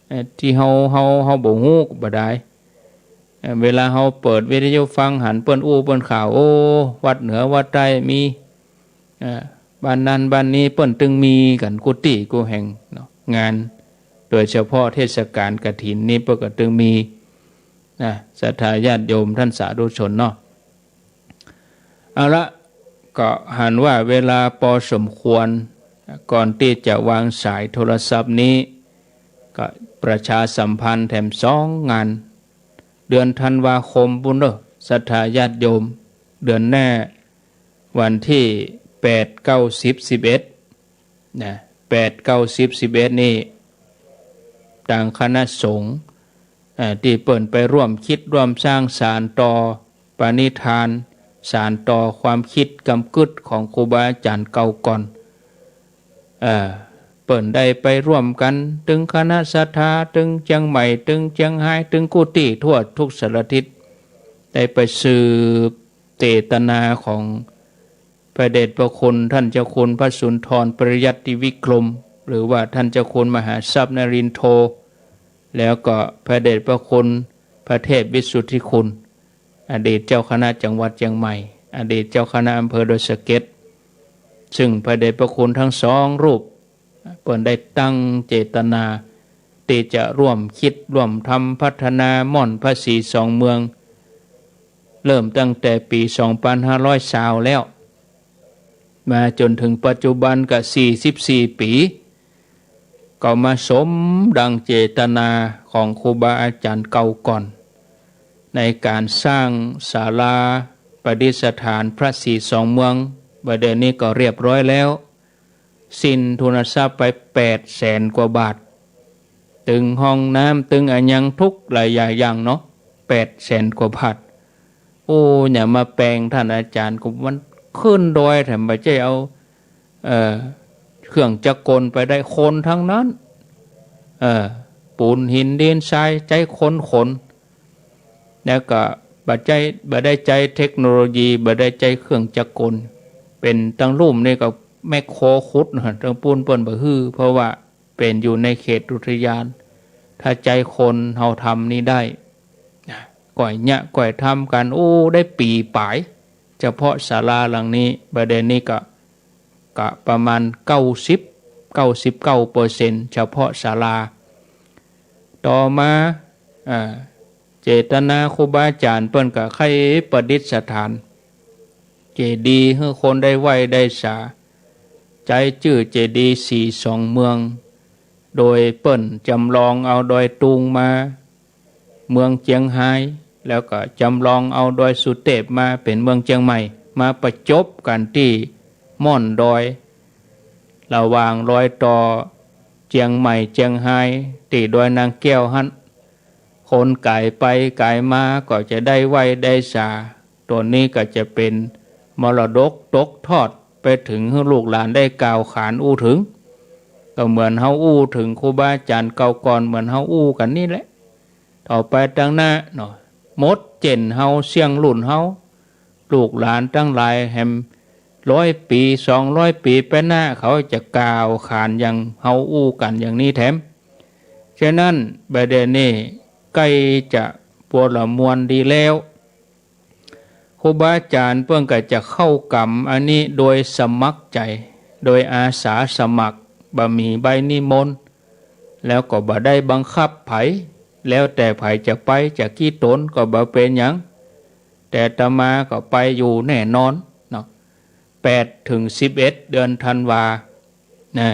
เอ่อ ตี้เฮา เฮา เฮาบ่ฮู้ก็บ่ได้ เอ่อ เวลาเฮาเปิดวิทยุฟังหันเปิ้นอู้เปิ้นข่าว โอ้ วัดเหนือวัดใต้มี เอ่อ บ้านนั้นบ้านนี้เปิ้นตึงมีกั๋นกู้ตี้กู้แห่งเนาะ งาน โดยเฉพาะเทศกาลกฐินนี่เปิ้นก็ตึงมีนะ ศรัทธาญาติโยมต้านสาธุชนเนาะ เอาละ ก็หันว่าเวลาปอสมควร ก่อนตี้จะวางสายโทรศัพท์นี้ ก็ประชาสัมพันธ์แถมสองงาน เดือนธันวาคมปู้นเน่อ ศรัทธาญาติโยม เดือนหน้าวันตี้แปด เก้า สิบ สิบเอ็ด นะ แปด เก้า สิบ สิบเอ็ด นี่ ตางคณะสงฆ์ เอ่อ ตี้เปิ้นไปร่วมกึ๊ดร่วมสร้างสานต่อปณิธาน สานต่อความกึ๊ดกำกึ๊ดของครูบาอาจ๋ารย์เก่าก่อน เอ่อ เปิ้นได้ไปร่วมกั๋น ตึงคณะศรัทธา ตึงเจียงใหม่ ตึงเจียงฮาย ตึงกู้ตี้ทั่วกู้สารทิศ ได้ไปสืบเจตนาของ พระเดชพระคุณต้านเจ้าคุณพระสุนทรปริยัติวิกรม หรือว่าต้านเจ้าคุณมหาทรัพย์นรินโท แล้วก็พระเดชพระคุณพระเทพวิสุทธิคุณ อดีตเจ้าคณะจังหวัดเจียงใหม่ อดีตเจ้าคณะอำเภอดอยสะเก็ด ซึ่งพระเดชพระคุณทั้งสองรูป เปิ้นได้ตั้งเจตนาตี้จะร่วมกึ๊ดร่วมทำพัฒนาม่อนพระศรีสองเมือง เริ่มตั้งแต่ปี๋สองปันห้าร้อยซาวแล้ว มาจ๋นเถิงปัจจุบันก็สี่สิบสี่ปี๋ ก็มาสมดังเจตนาของครูบาอาจ๋ารย์เก่าก่อน ในก๋านสร้างศาลาประดิษฐานพระศรีสองเมือง บ่าเดี่ยวนี้ก็เรียบร้อยแล้ว สิ้นทุนทรัพย์ไปแปดแสนกว่าบาท ตึงห้องน้ำ ตึงอะหยังกู้หลายอย่างเนาะ แปดแสนกว่าบาท โอ้ อย่ามาแปลงต้านอาจ๋ารย์ ก็มันขึ้นดอยแถมบ่ใจ้เอา เอ่อ เครื่องจักรกลไปได้ คนตังนั้น เอ่อ ปูนหินดินทราย ใจ๊คนขน แล้วก็บ่ใจ้ บ่ได้ใจ๊เทคโนโลยี บ่ได้ใจ๊เครื่องจักรกล เป๋นตังลุ่มนี่ก็แมคโครขุดนะ ตังปู้นเปิ้นบ่หื้อ เพราะว่าเป๋นอยู่ในเขตอุทยาน ถ้าใจ๊คนเฮาทำนี่ได้ ก้อยเยียะก้อยทำกั๋น โอ้ ได้ปี๋ป๋าย เฉพาะศาลาหลังนี้ บ่าเดี่ยวนี้ก็ ก็ประมาณเก้าสิบ เก้าสิบเก้าเปอร์เซ็นต์ เฉพาะศาลา ต่อมา อ่า เจตนาครูบาอาจ๋ารย์เปิ้นก็ใค่ประดิษฐาน เจดีย์หื้อคนได้ไหว้ได้สา ใจ๊จื้อเจดีย์ศรีสองเมือง โดยเปิ้นจ๋ำลองเอาดอยตุงมา เมืองเจียงฮาย แล้วก็จ๋ำลองเอาดอยสุเตปมาเป๋นเมืองเจียงใหม่ มาประจบกั๋นตี้ม่อนดอย ระหว่างรอยต่อเจียงใหม่เจียงฮาย ตี้ดอยนางแก้วหั้น คนก๋ายไปก๋ายมาก็จะได้ไหว้ได้สา ตั๋วนี้ก็จะเป๋นมรดกตกทอดไปเถิงหื้อลูกหลานได้กล่าวขานอู้เถิง ก็เหมือนเฮาอู้เถิงครูบาอาจ๋ารย์เก่าก่อน เหมือนเฮาอู้กั๋นนี่แหละ ต่อไปตังหน้าเนาะ หมดเจนเฮาเสี้ยงรุ่นเฮา ลูกหลานตังหลายแหมร้อยปี๋ สองร้อยปี๋ไปหน้า เขาจะกล่าวขานอย่างเฮาอู้กั๋นอย่างนี้แถม ฉะนั้นบ่าเดี่ยวนี้ใก้จะปัวละมวลดีแล้ว ครูบาอาจ๋ารย์เปิ้นก็จะเข้ากรรมอันนี้โดยสมัครใจ๋ โดยอาสาสมัคร บ่มีใบนิมนต์ แล้วก็บ่ได้บังคับใผ แล้วแต่ใผจะไป จะกี่ต๋นก็บ่เป๋นหยัง แต่อาตมาก็ไปอยู่แน่นอนเนาะ แปดเถิงสิบเอ็ด เดือนธันวา นะ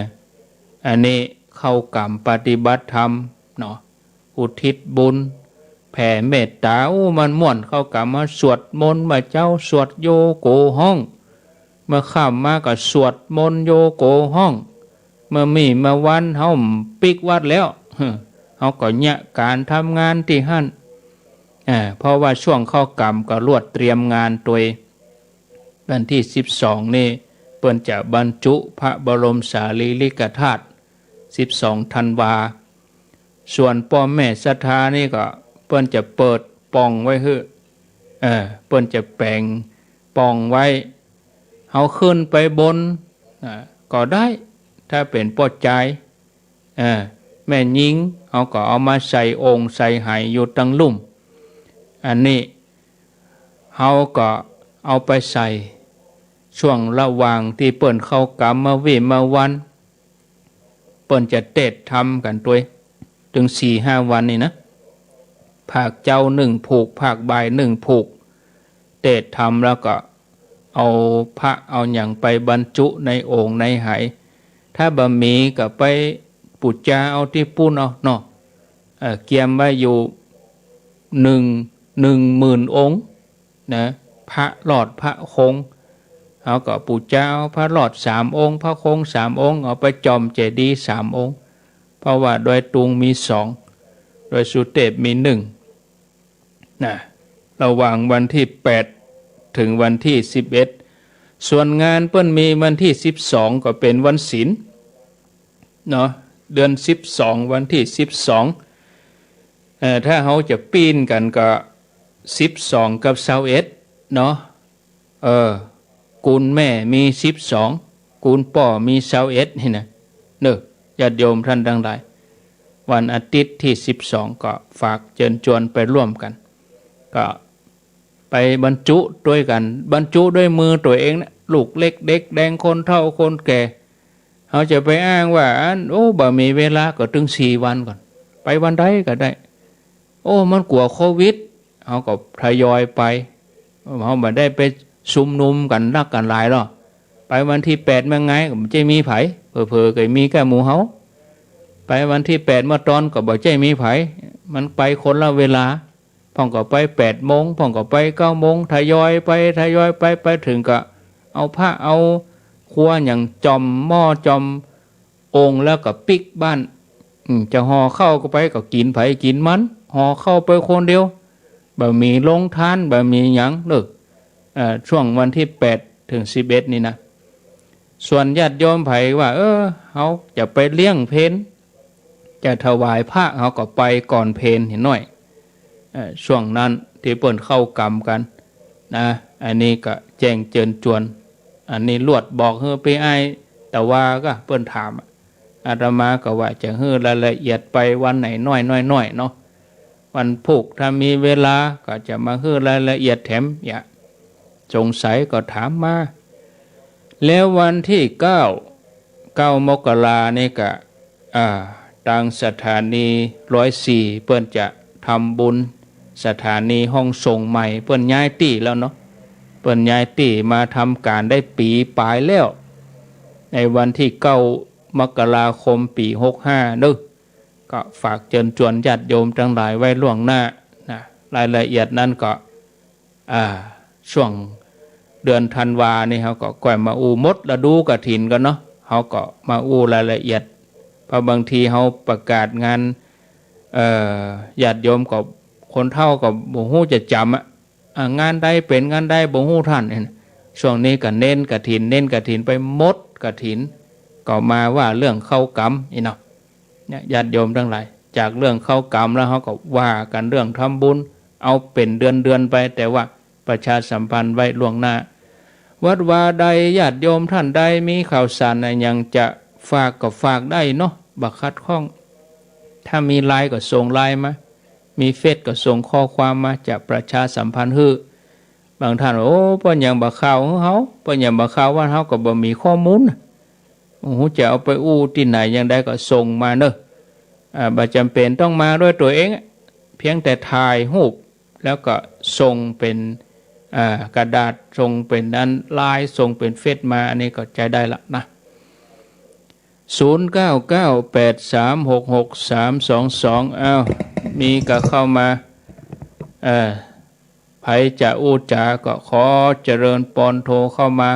อันนี้เข้ากรรมปฏิบัติธรรมเนาะ อุทิศบุญ แผ่เมตต๋า โอ้ มันม่วน เข้ากรรม มาสวดมนต์ บ่าเจ๊าสวดโยโกฮ้อง เมื่อค่ำมาก็สวดมนต์โยโกฮ้อง เมื่อมีเมื่อวันเฮาปิ๊กวัดแล้ว เฮาก็เยียะก๋านทำงานตี้หั้น อ่า เพราะว่าช่วงเข้ากรรมก็ลวดเตรียมงานตวย วันตี้สิบสองนี่เปิ้นจะบรรจุพระบรมสารีริกธาตุ สิบสองธันวา ส่วนป้อแม่ศรัทธานี่ก็เปิ้นจะเปิดป่องไว้หื้อ เออ เปิ้นจะแป๋งป่องไว้ เฮาขึ้นไปบน อ่า ก็ได้ ถ้าเป๋นป้อจาย เออ แม่ญิง เฮาก็เอามาใส่โอ่งใส่ไหอยู่ตังลุ่ม อันนี้ เฮาก็เอาไปใส่ ช่วงระหว่างตี้เปิ้นเข้ากรรมเมื่อวี้เมื่อวัน เปิ้นจะเตศน์ธรรมกั๋นตวย ตึงสี่ห้าวันนี่นะ ภาคเจ๊านึ่งผูก ภาคบ่ายนึ่งผูก เตศน์ธรรมแล้วก็เอาพระเอาหยังไปบรรจุในโอ่งในไห ถ้าบ่มีก็ไปปู๋จาเอาตี้ปู๊นเอาเนาะ เอ่อ เกียมไว้อยู่นึ่ง นึ่งหมื่นองค์ นะ พระรอดพระคง เฮาก็ปู๋จาเอาพระรอดสามองค์ พระคงสามองค์ เอาไปจ่อมเจดีย์สามองค์ เพราะว่าดอยตุงมีสอง ดอยสุเตพมีนึ่ง นะ ระหว่างวันตี้แปด เถิงวันตี้สิบเอ็ด ส่วนงานเปิ้นมีวันตี้สิบสอง ก็เป๋นวันศีล เนาะ เดือนสิบสอง วันตี้สิบสอง เอ่อ ถ้าเฮาจะปี้นกั๋นก็สิบสองกับซาวเอ็ดเนาะ เออ กุลแม่มีสิบสอง กุลป้อมีซาวเอ็ดนี่นะ เนาะ ญาติโยมต้านตังหลาย วันอาทิตย์ตี้สิบสอง ก็ฝากเจิญจวนไปร่วมกั๋น ก็ ไปบรรจุตวยกั๋น บรรจุด้วยมือตั๋วเองนะ ลูกเล็กเด็กแดง คนเฒ่าคนแก่ เฮาจะไปอ้างว่า อัน โอ้ บ่มีเวลา ก็ตึงสี่วันก่อน ไปวันใดก็ได้ โอ้ มันกั๋วโควิด เฮาก็ทยอยไป เฮาบ่ได้ไปชุมนุมกั๋นนักกั๋นหลายหรอก ไปวันตี้แปดเมื่อไง ก็บ่ใจ้มีใผ เผลอๆ ก็มีแก่หมู่เฮา ไปวันตี้แปดเมื่อตอน ก็บ่ใจ้มีใผ มันไปคนละเวลา พ่องก็ไปแปดโมง พ่องก็ไปเก้าโมง ทยอยไป ทยอยไป ไปเถิงก็เอาพระเอาครัวหยังจ่อมหม้อจ่อมโอ่งแล้วก็ปิ๊กบ้าน อืม จะห่อข้าวก็ไป ก็กิ๋นใผกิ๋นมัน ห่อข้าวไปคนเดียว บ่มีโฮงตาน บ่มีหยังเนาะ เอ่อ ช่วงวันตี้แปดเถิงสิบเอ็ดนี่นะ ส่วนญาติโยมใผว่า เออ เฮาจะไปเลี้ยงเพล จะถวายพระ เฮาก็ไปก่อนเพลนิดหน่อย เอ่อ ช่วงนั้นตี้เปิ้นเข้ากรรมกั๋นนะ อันนี้ก็แจ้งเจิญจวน อันนี้ลวดบอกหื้อปี้อ้าย แต่ว่าก็เปิ้นถาม อาตมาก็ว่าจะหื้อรายละเอียดไปวันไหนน้อยๆ เนาะ วันพูกถ้ามีเวลาก็จะมาหื้อรายละเอียดแถม อย่าสงสัยก็ถามมา แล้ววันตี้เก้า เก้ามกรานี่ก็ อ่า ตางสถานีร้อยสี่ เปิ้นจะทำบุญ สถานีห้องส่งใหม่ เปิ้นย้ายตี้แล้วเนาะ เปิ้นย้ายตี้มาทำก๋านได้ปี๋ป๋ายแล้ว ในวันตี้เก้ามกราคมปี๋หกห้าเนาะ ก็ฝากเจิญจวนญาติโยมตังหลายไว้ล่วงหน้านะ รายละเอียดนั้นก็ อ่า ช่วงเดือนธันวานี่เฮาก็ก่อยมาอู้ หมดฤดูกฐินก่อนเนาะ เฮาก็มาอู้รายละเอียด เพราะบางทีเฮาประกาศงาน เอ่อ ญาติโยมก็ คนเฒ่าก็บ่ฮู้จะจ๋ำอะ อ่า งานใดเป๋นงานใดบ่ฮู้ต้าน ช่วงนี้ก็เน้นกฐิน เน้นกฐินไป หมดกฐิน ก็มาว่าเรื่องเข้ากรรมนี่เนาะ เนี่ย ญาติโยมตังหลาย จากเรื่องเข้ากรรมแล้วเฮาก็ว่ากั๋นเรื่องทำบุญ เอาเป๋นเดือนๆ ไป แต่ว่าประชาสัมพันธ์ไว้ล่วงหน้า วัดวาใด ญาติโยมต้านใดมีข่าวสารอะหยังจะฝากก็ฝากได้เนาะ บ่ขัดข้อง ถ้ามีไลน์ก็ส่งไลน์มา มีเฟซก็ส่งข้อความมา จะประชาสัมพันธ์หื้อ บางต้าน โอ้ เปิ้นยังบ่ข่าวหื้อเฮา เปิ้นยังบ่ข่าววัด เฮาก็บ่มีข้อมูลน่ะ โอ้โห จะเอาไปอู้ตี้ไหนอย่างใดก็ส่งมาเนาะ อ่า บ่จ๋ำเป๋นต้องมาด้วยตั๋วเองอะ เพียงแต่ถ่ายรูป แล้วก็ส่งเป๋น อ่า กระดาษ ส่งเป๋นอันไลน์ ส่งเป๋นเฟซมา อันนี้ก็ใจ๊ได้ละนะ ศูนย์เก้าเก้าแปดสามหกหกสามสองสอง อ้าว มีก็เข้ามา เอ่อ ใผจะอู้จาก็ขอเจริญปอน โทรเข้ามา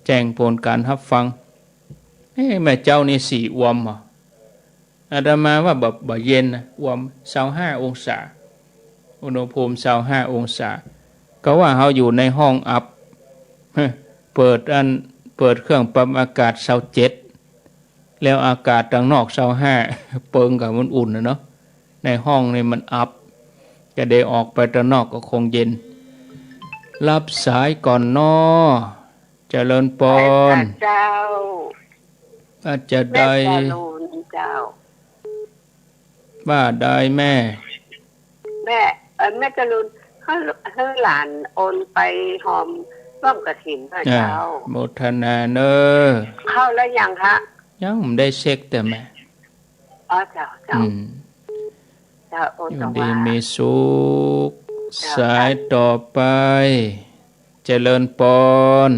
แจ้งผลก๋านฮับฟัง เอ๊ะ แม่เจ๊านี่สีอ่วมเหรอ อาตมาว่าบ่ บ่เย็นนะ อ่วม ซาวห้าองศา อุณหภูมิ ซาวห้าองศา ก็ว่าเฮาอยู่ในห้องอับ เปิดอัน เปิดเครื่องปรับอากาศ ซาวเจ็ด แล้วอากาศตังนอก ซาวห้า เปิงกับมันอุ่นนะเนาะ ในห้องนี่มันอับ จะได้ออกไปตังนอกก็คงเย็น รับสายก่อนเนาะ เจริญปอน เจ้า ว่าจะใด แม่จรูนเจ้า ว่าใดแม่ แม่ เอ่อ แม่จรูน หื้อ หื้อหลานโอนไปฮอมร่วมกฐินเนาะ อ่า เจ้า โมทนาเน้อ เข้าแล้วยังคะ ยังบ่ได้เช็คเตื้อแม่ อ๋อ เจ้า เจ้า อืม เจ้า โอน อยู่ ต่อ ดี ว่า มีสุข เจ้า สายต่อไป เจริญปอน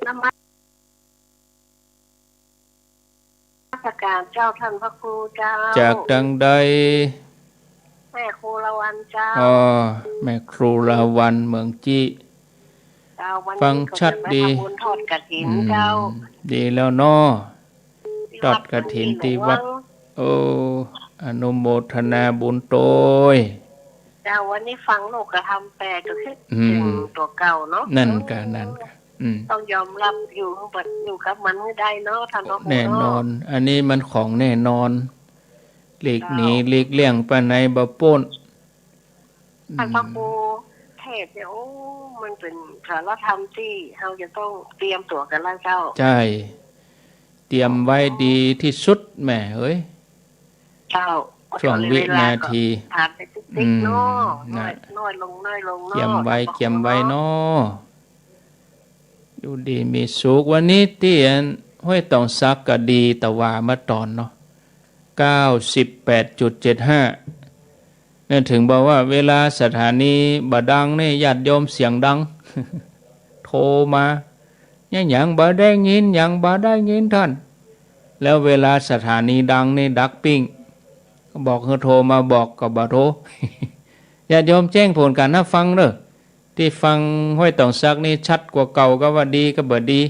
นมัส นมัสก๋านเจ้า ต้านพระครูเจ้า จากตังใด แม่ครูละวันเจ้า อ๋อ แม่ครูละวัน เมืองจิ เจ้า วันนี้ ฟังชัดดี ก็จะไปทำบุญทอดกฐิน อืม เจ้า ดีแล้วเนาะ ที่วัด ทอดกฐินที่วัด หลวง โอ้ อนุโมทนาบุญตวย เจ้า วันนี้ฟังลูกกระทำแปลก็คือ อืม ถึงตั๋วเก่าเนาะ นั่นกะ นั่นกะ อืม ต้องยอมรับอยู่ อยู่กับมันหื้อได้เนาะ ต้านพระครูเนาะ แน่นอน อันนี้มันของแน่นอน หลีกหนี เจ้า หลีกเลี่ยงไปไหนบ่ป๊น ต้านพระครู อืม เทศน์เนี่ย โอ้ มันเป๋นสาระธรรมตี้เฮาจะต้องเตรียมตั๋วกั๋นแล้วเจ้า ใช่ เตรียมไว้ดีตี้สุดแม่เอ๋ย เจ้า ช่วงวินาที ผ่านไปติ๊กๆ เนาะ อืม น้อย นะ น้อยลง น้อยลงเนาะ เตรียมไว้ เตรียมไว้เนาะ อยู่ดีมีสุข วันนี้ตี้อันห้วยตองสักก็ดีตะวาเมื่อต๋อนเนาะ เก้าสิบแปดจุดเจ็ดห้า เนี่ย เถิงบอกว่าเวลาสถานีบ่ดังนี่ญาติโยมเสียงดัง โทรมา เนี่ย หยังบ่ได้ยิน หยังบ่ได้ยินต้าน แล้วเวลาสถานีดังนี่ดักปิ้ง บอกหื้อโทรมาบอกก็บ่โทร ญาติโยมแจ้งผลก๋านฮับฟังเน้อ ตี้ฟังห้วยตองสักนี่ชัดกว่าเก่าก็ว่าดีก็บ่ดี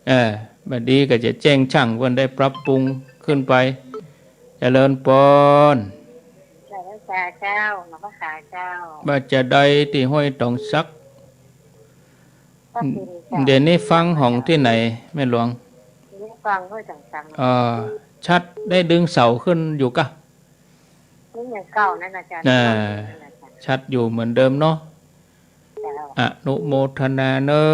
เออ บ่ดีก็จะแจ้งช่างเปิ้นได้ปรับปรุงขึ้นไป เจริญปอน เจ้า เจ้า นมัสก๋านเจ้า ว่าจะใดตี้ห้วยตองสัก ก็คือ เดี๋ยวนี้ฟังของตี้ไหนแม่หลวง เดี๋ยวนี้ฟังห้วยตองสัก เออ ชัดได้ดึงเสาขึ้นอยู่กะ นี่ยังเก่านั่นอาจารย์ อ่า นั่นอาจารย์ ชัดอยู่เหมือนเดิมเนาะ เจ้า อนุโมทนาเน้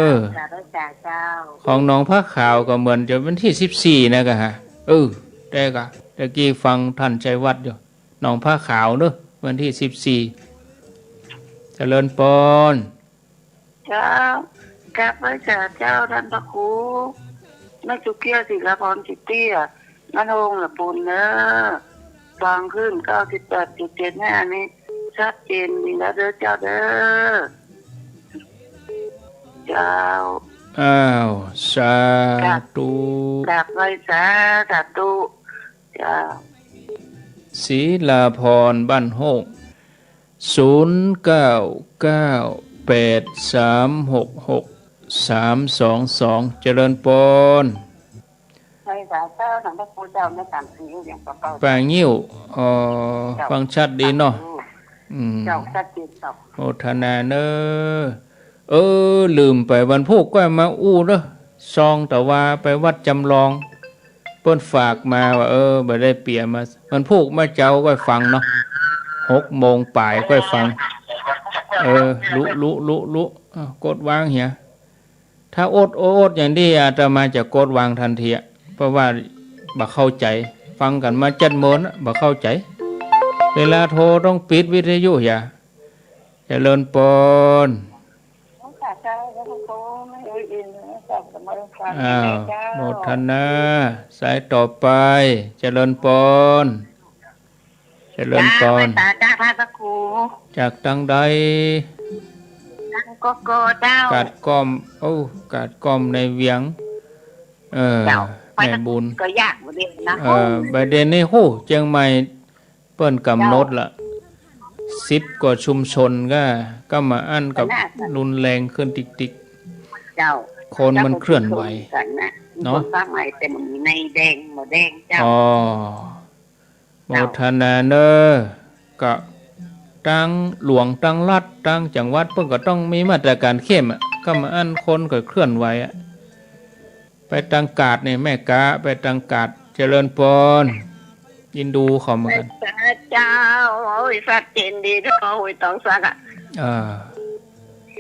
อ สาธุเจ้า ของหนองผ้าขาวก็เหมือนจะวันตี้สิบสี่นะกะฮะ เออ แต่กะ ตะกี้ฟังต้านชัยวัฒน์อยู่ หนองผ้าขาวเน้อ วันตี้สิบสี่ เจริญปอน เจ้า กราบไหว้สาเจ้าต้านพระครู แม่สุเกี้ยว ศิลาพร จิตเตี้ย บ้านโฮงละปูนเน้อ ฟังขึ้น เก้าสิบแปดจุดเจ็ดห้า นี่ ชัดเจนดีแล้วเด้อเจ้าเด้อ เจ้า อ้าว สาธุ กราบไหว้สา สาธุ เจ้า ศิลาพร บ้านโฮง ศูนย์เก้าเก้าแปดสามหกหกสามสองสอง เจริญปอน ไหว้สาเจ้า ต้านพระครูเจ้า แม่สามสีอย่างเก่า ป่างิ้ว อ๋อ เจ้า ฟังชัดดีเนาะ อืม เจ้า ชัดเจนเจ้า โมทนาเน้อ เออ ลืมไป วันพูกก็มาอู้เน้อ ซองตะวาไปวัดจำลอง เปิ้นฝากมาว่า เออ บ่ได้เปียมา วันพูกมาเจ๊าก็ฟังเนาะ หกโมงป๋ายก็ฟัง เออ ลุ ลุ ลุ ลุ อ้าว กดวางเหีย ถ้าอด อด อดอย่างนี้ อาตมาจะกดวางทันทีอะ เพราะว่าบ่เข้าใจ๋ ฟังกั๋นมาเจ็ดโมงอะ บ่เข้าใจ๋ เวลาโทรต้องปิดวิทยุเหีย เจริญปอน อ้าว โมทนา สายต่อไป เจริญปอน เจริญปอน เจ้า ไหว้สาเจ้า ต้านพระครู จากตังใด ตังกกเจ้า กาดก้อม โอ้ กาดก้อมในเวียง เออ เจ้า แม่บุญ ก็ยากบ่เด่นนะ เออ บ่เด่นนี่ โห เจียงใหม่ ปิ้นก๋ำหนดละ เจ้า สิบกว่าชุมชนก็ ก็มาอั้นกับ ขนาดนั้น รุนแรงขึ้นติ๊กๆ เจ้า คนมันเคลื่อนไหว เจ้า ก็ชุมชนกั๋นนะ เนาะ คนสร้างใหม่แต่มันมีในแดง หมอแดงเจ้า อ๋อ เจ้า โมทนาเน่อ ก็ตังหลวงตังรัฐตังจังหวัดเปิ้นก็ต้องมีมาตรก๋านเข้มอะ ก็มาอั้นคนก็เคลื่อนไหวอะ ไปตังกาดนี่แม่ก๊า ไปตังกาด เจริญปอน ยินดูเขาเหมือนกั๋น เจ้า โอ้ย ชัดเจนดีเนาะ ห้วยตองสักอะ อ่า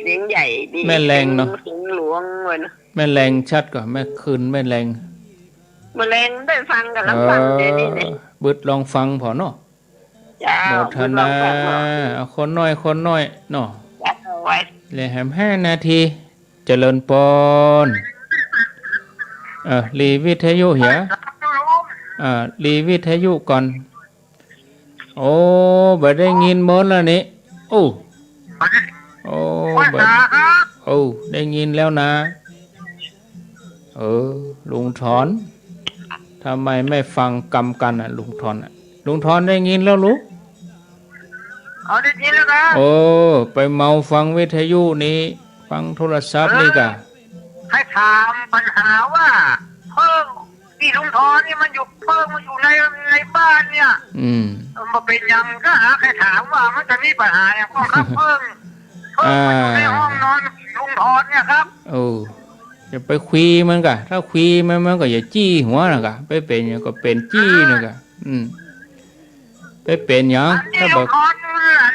เสียงใหญ่ดี แม่แลงเนาะ เสียงหลวงเว้ยเนาะ แม่แลงชัดกว่า แม่คืนแม่แลง แม่แลงได้ฟังกับลำพัง เออ เดี๋ยวนี้นี่ บึดลองฟังผ่อเนาะ เจ้า โมทนา บุญรองแปดหมื่น เอาคนน้อย คนน้อยเนาะ เจ้า ไว้ เหลือแหมห้านาที เจริญปอน เออ หลีวิทยุเหีย เออ หลีวิทยุก่อน โอ้ บ่ได้ยินเมินแล้วนี่ โอ้ โอ้ บ่ โอ้ ได้ยินแล้วนะ เออ ลุงถอน ทำไมไม่ฟังกำกันน่ะ ลุงถอนน่ะ ลุงถอนได้ยินแล้วลูก เอา ได้ยินแล้วครับ โอ้ ไปเมาฟังวิทยุนี่ ฟังโทรศัพท์นี่กะ เออ ใค่ถามปัญหาว่าเพิ่งที่ลุงถอนนี่มันอยู่ เพิ่งมาอยู่ใน ในบ้านเนี่ย อืม มันบ่เป๋นหยัง ก็หาใค่ถามว่ามันจะมีปัญหาหยัง ก็ครับ เพิ่ง เพิ่งมาอยู่ในห้องนอนลุงถอนเนี่ยครับ โอ้ อย่าไปคุยมันกะ ถ้าคุยมัน มันก็อย่าจี้หัวนะกะ ไปเป๋นหยังก็เป๋นจี้นะกะ อืม ไปเป๋นหยัง อันนี้ ถ้าบ่ ลุงถอน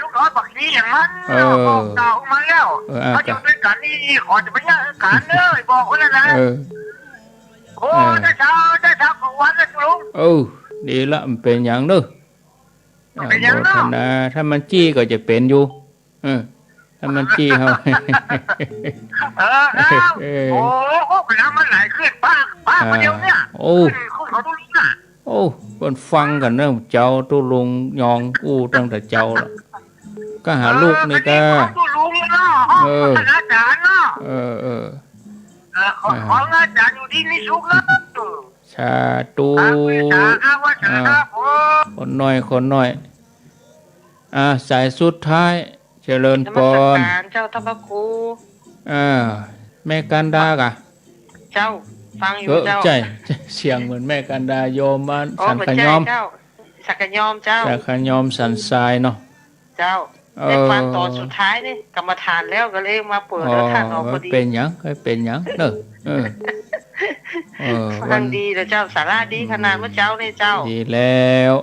ลุงถอนบักขี้อย่างมัน เออ บอกกล่าวมันแล้ว เออ อ่ะ เขาอยู่ด้วยกันนี่ ขอจะไปแยกกันเลย บอกคนนั้นนะ เออ โอ้ เออ แต่เช้า แต่เช้าของวันนะลุง เออ ดีละ มันเป๋นหยังเด้อ มันเป๋นหยังเนาะ อ่ะ โมทนา ถ้ามันจี้ก็จะเป๋นอยู่ เออ ถ้ามันจี้เฮา เออ ครับ เออ โอ้ ก็เป็นน้ำมันไหลขึ้น ปาก ปาก อ่า คนเดียวเนี่ย โอ้ ขึ้น ขึ้นเขาตรงนี้น่ะ โอ้ เปิ้นฟังกั๋นเนาะ เจ้าตุ๊ลุงยองอู้ตั้งแต่เจ๊าละ ก็หาลูกนี่ก็ เออ ก็ดีของตุ๊ลุงเนาะ เออ ของอาจ๋ารย์เนาะ เออ เออ เออ ขอ อ่า ขออาจ๋ารย์อยู่ดีมีสุขนะ สาธุ ครับ สาธุ สาธุ อ่า ครับผม คนน้อย คนน้อย อ่า สายสุดท้าย เจริญปอน นมัสการเจ้าท่านพระครู อ่า แม่กันดากะ เจ้า ฟังอยู่ เออ เจ้า ใจ้ เสียงเหมือนแม่กันดา โยมบ้าน อ๋อ สันขยอม บ่ใจ้เจ้า สันขยอมเจ้า สันขยอมสันทรายเนาะ เจ้า เออ ได้ฟังต๋อนสุดท้ายนี่ กรรมฐานแล้วก็เลยมาเปิด อ๋อ แล้วท่านออกพอดี เป๋นหยัง ก็เป๋นหยังเนาะ เออ เออ ฟังดีแล้วเจ้า สาระดีขนาดเมื่อเจ๊านี่เจ้า ดีแล้ว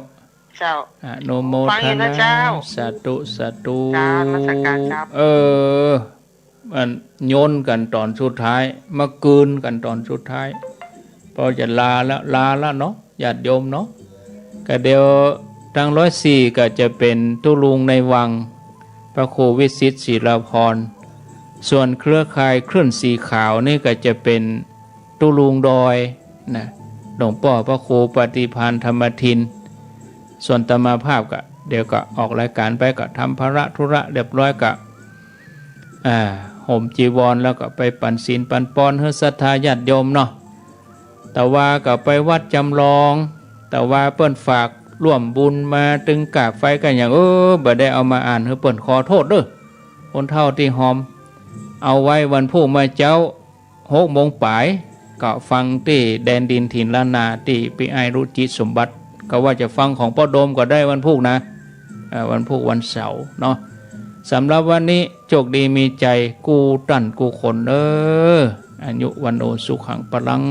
เจ้า อนุโมทนา ฟังอยู่นะเจ้า สาธุ สาธุ เจ้า นมัสการครับ เออ มันโยนกั๋นต๋อนสุดท้าย มากืนกั๋นต๋อนสุดท้าย ปอจะลาแล้ว ลาแล้วเนาะ ญาติโยมเนาะ ก็เดี๋ยวตังร้อยสี่ก็จะเป๋นตุ๊ลุงในวัง พระครูวิสิตศิลาภรณ์ ส่วนเครือข่ายคลื่นสีขาวนี่ก็จะเป๋นตุ๊ลุงดอยนะ หลวงป้อพระครูปฏิภาณธรรมทิน ส่วนอาตมาภาพก็ เดี๋ยวก็ออกรายการไป ก็ทำภาระธุระเรียบร้อยก็ อ่า ห่มจีวรแล้วก็ไปปั๋นศีลปั๋นปอนหื้อศรัทธาญาติโยมเนาะ แต่ว่าก็ไปวัดจำลอง แต่ว่าเปิ้นฝากร่วมบุญมาตึงกาบไฟกั๋นอย่าง เออ บ่ได้เอามาอ่านหื้อเปิ้น ขอโต้ษเด้อ คนเฒ่าตี้ฮอม เอาไว้วันพูกเมื่อเจ๊า หกโมงป๋าย ก็ฟังตี้แดนดินถิ่นล้านนา ตี้ปี้อ้ายรุจิสมบัติ ก็ว่าจะฟังของป้อโดมก็ได้วันพูกนะ เอ่อ วันพูกวันเสาร์เนาะ สำหรับวันนี้โชคดีมีชัยกู้ต้านกู้คนเอ้อ อายุวัณโณสุขังพลัง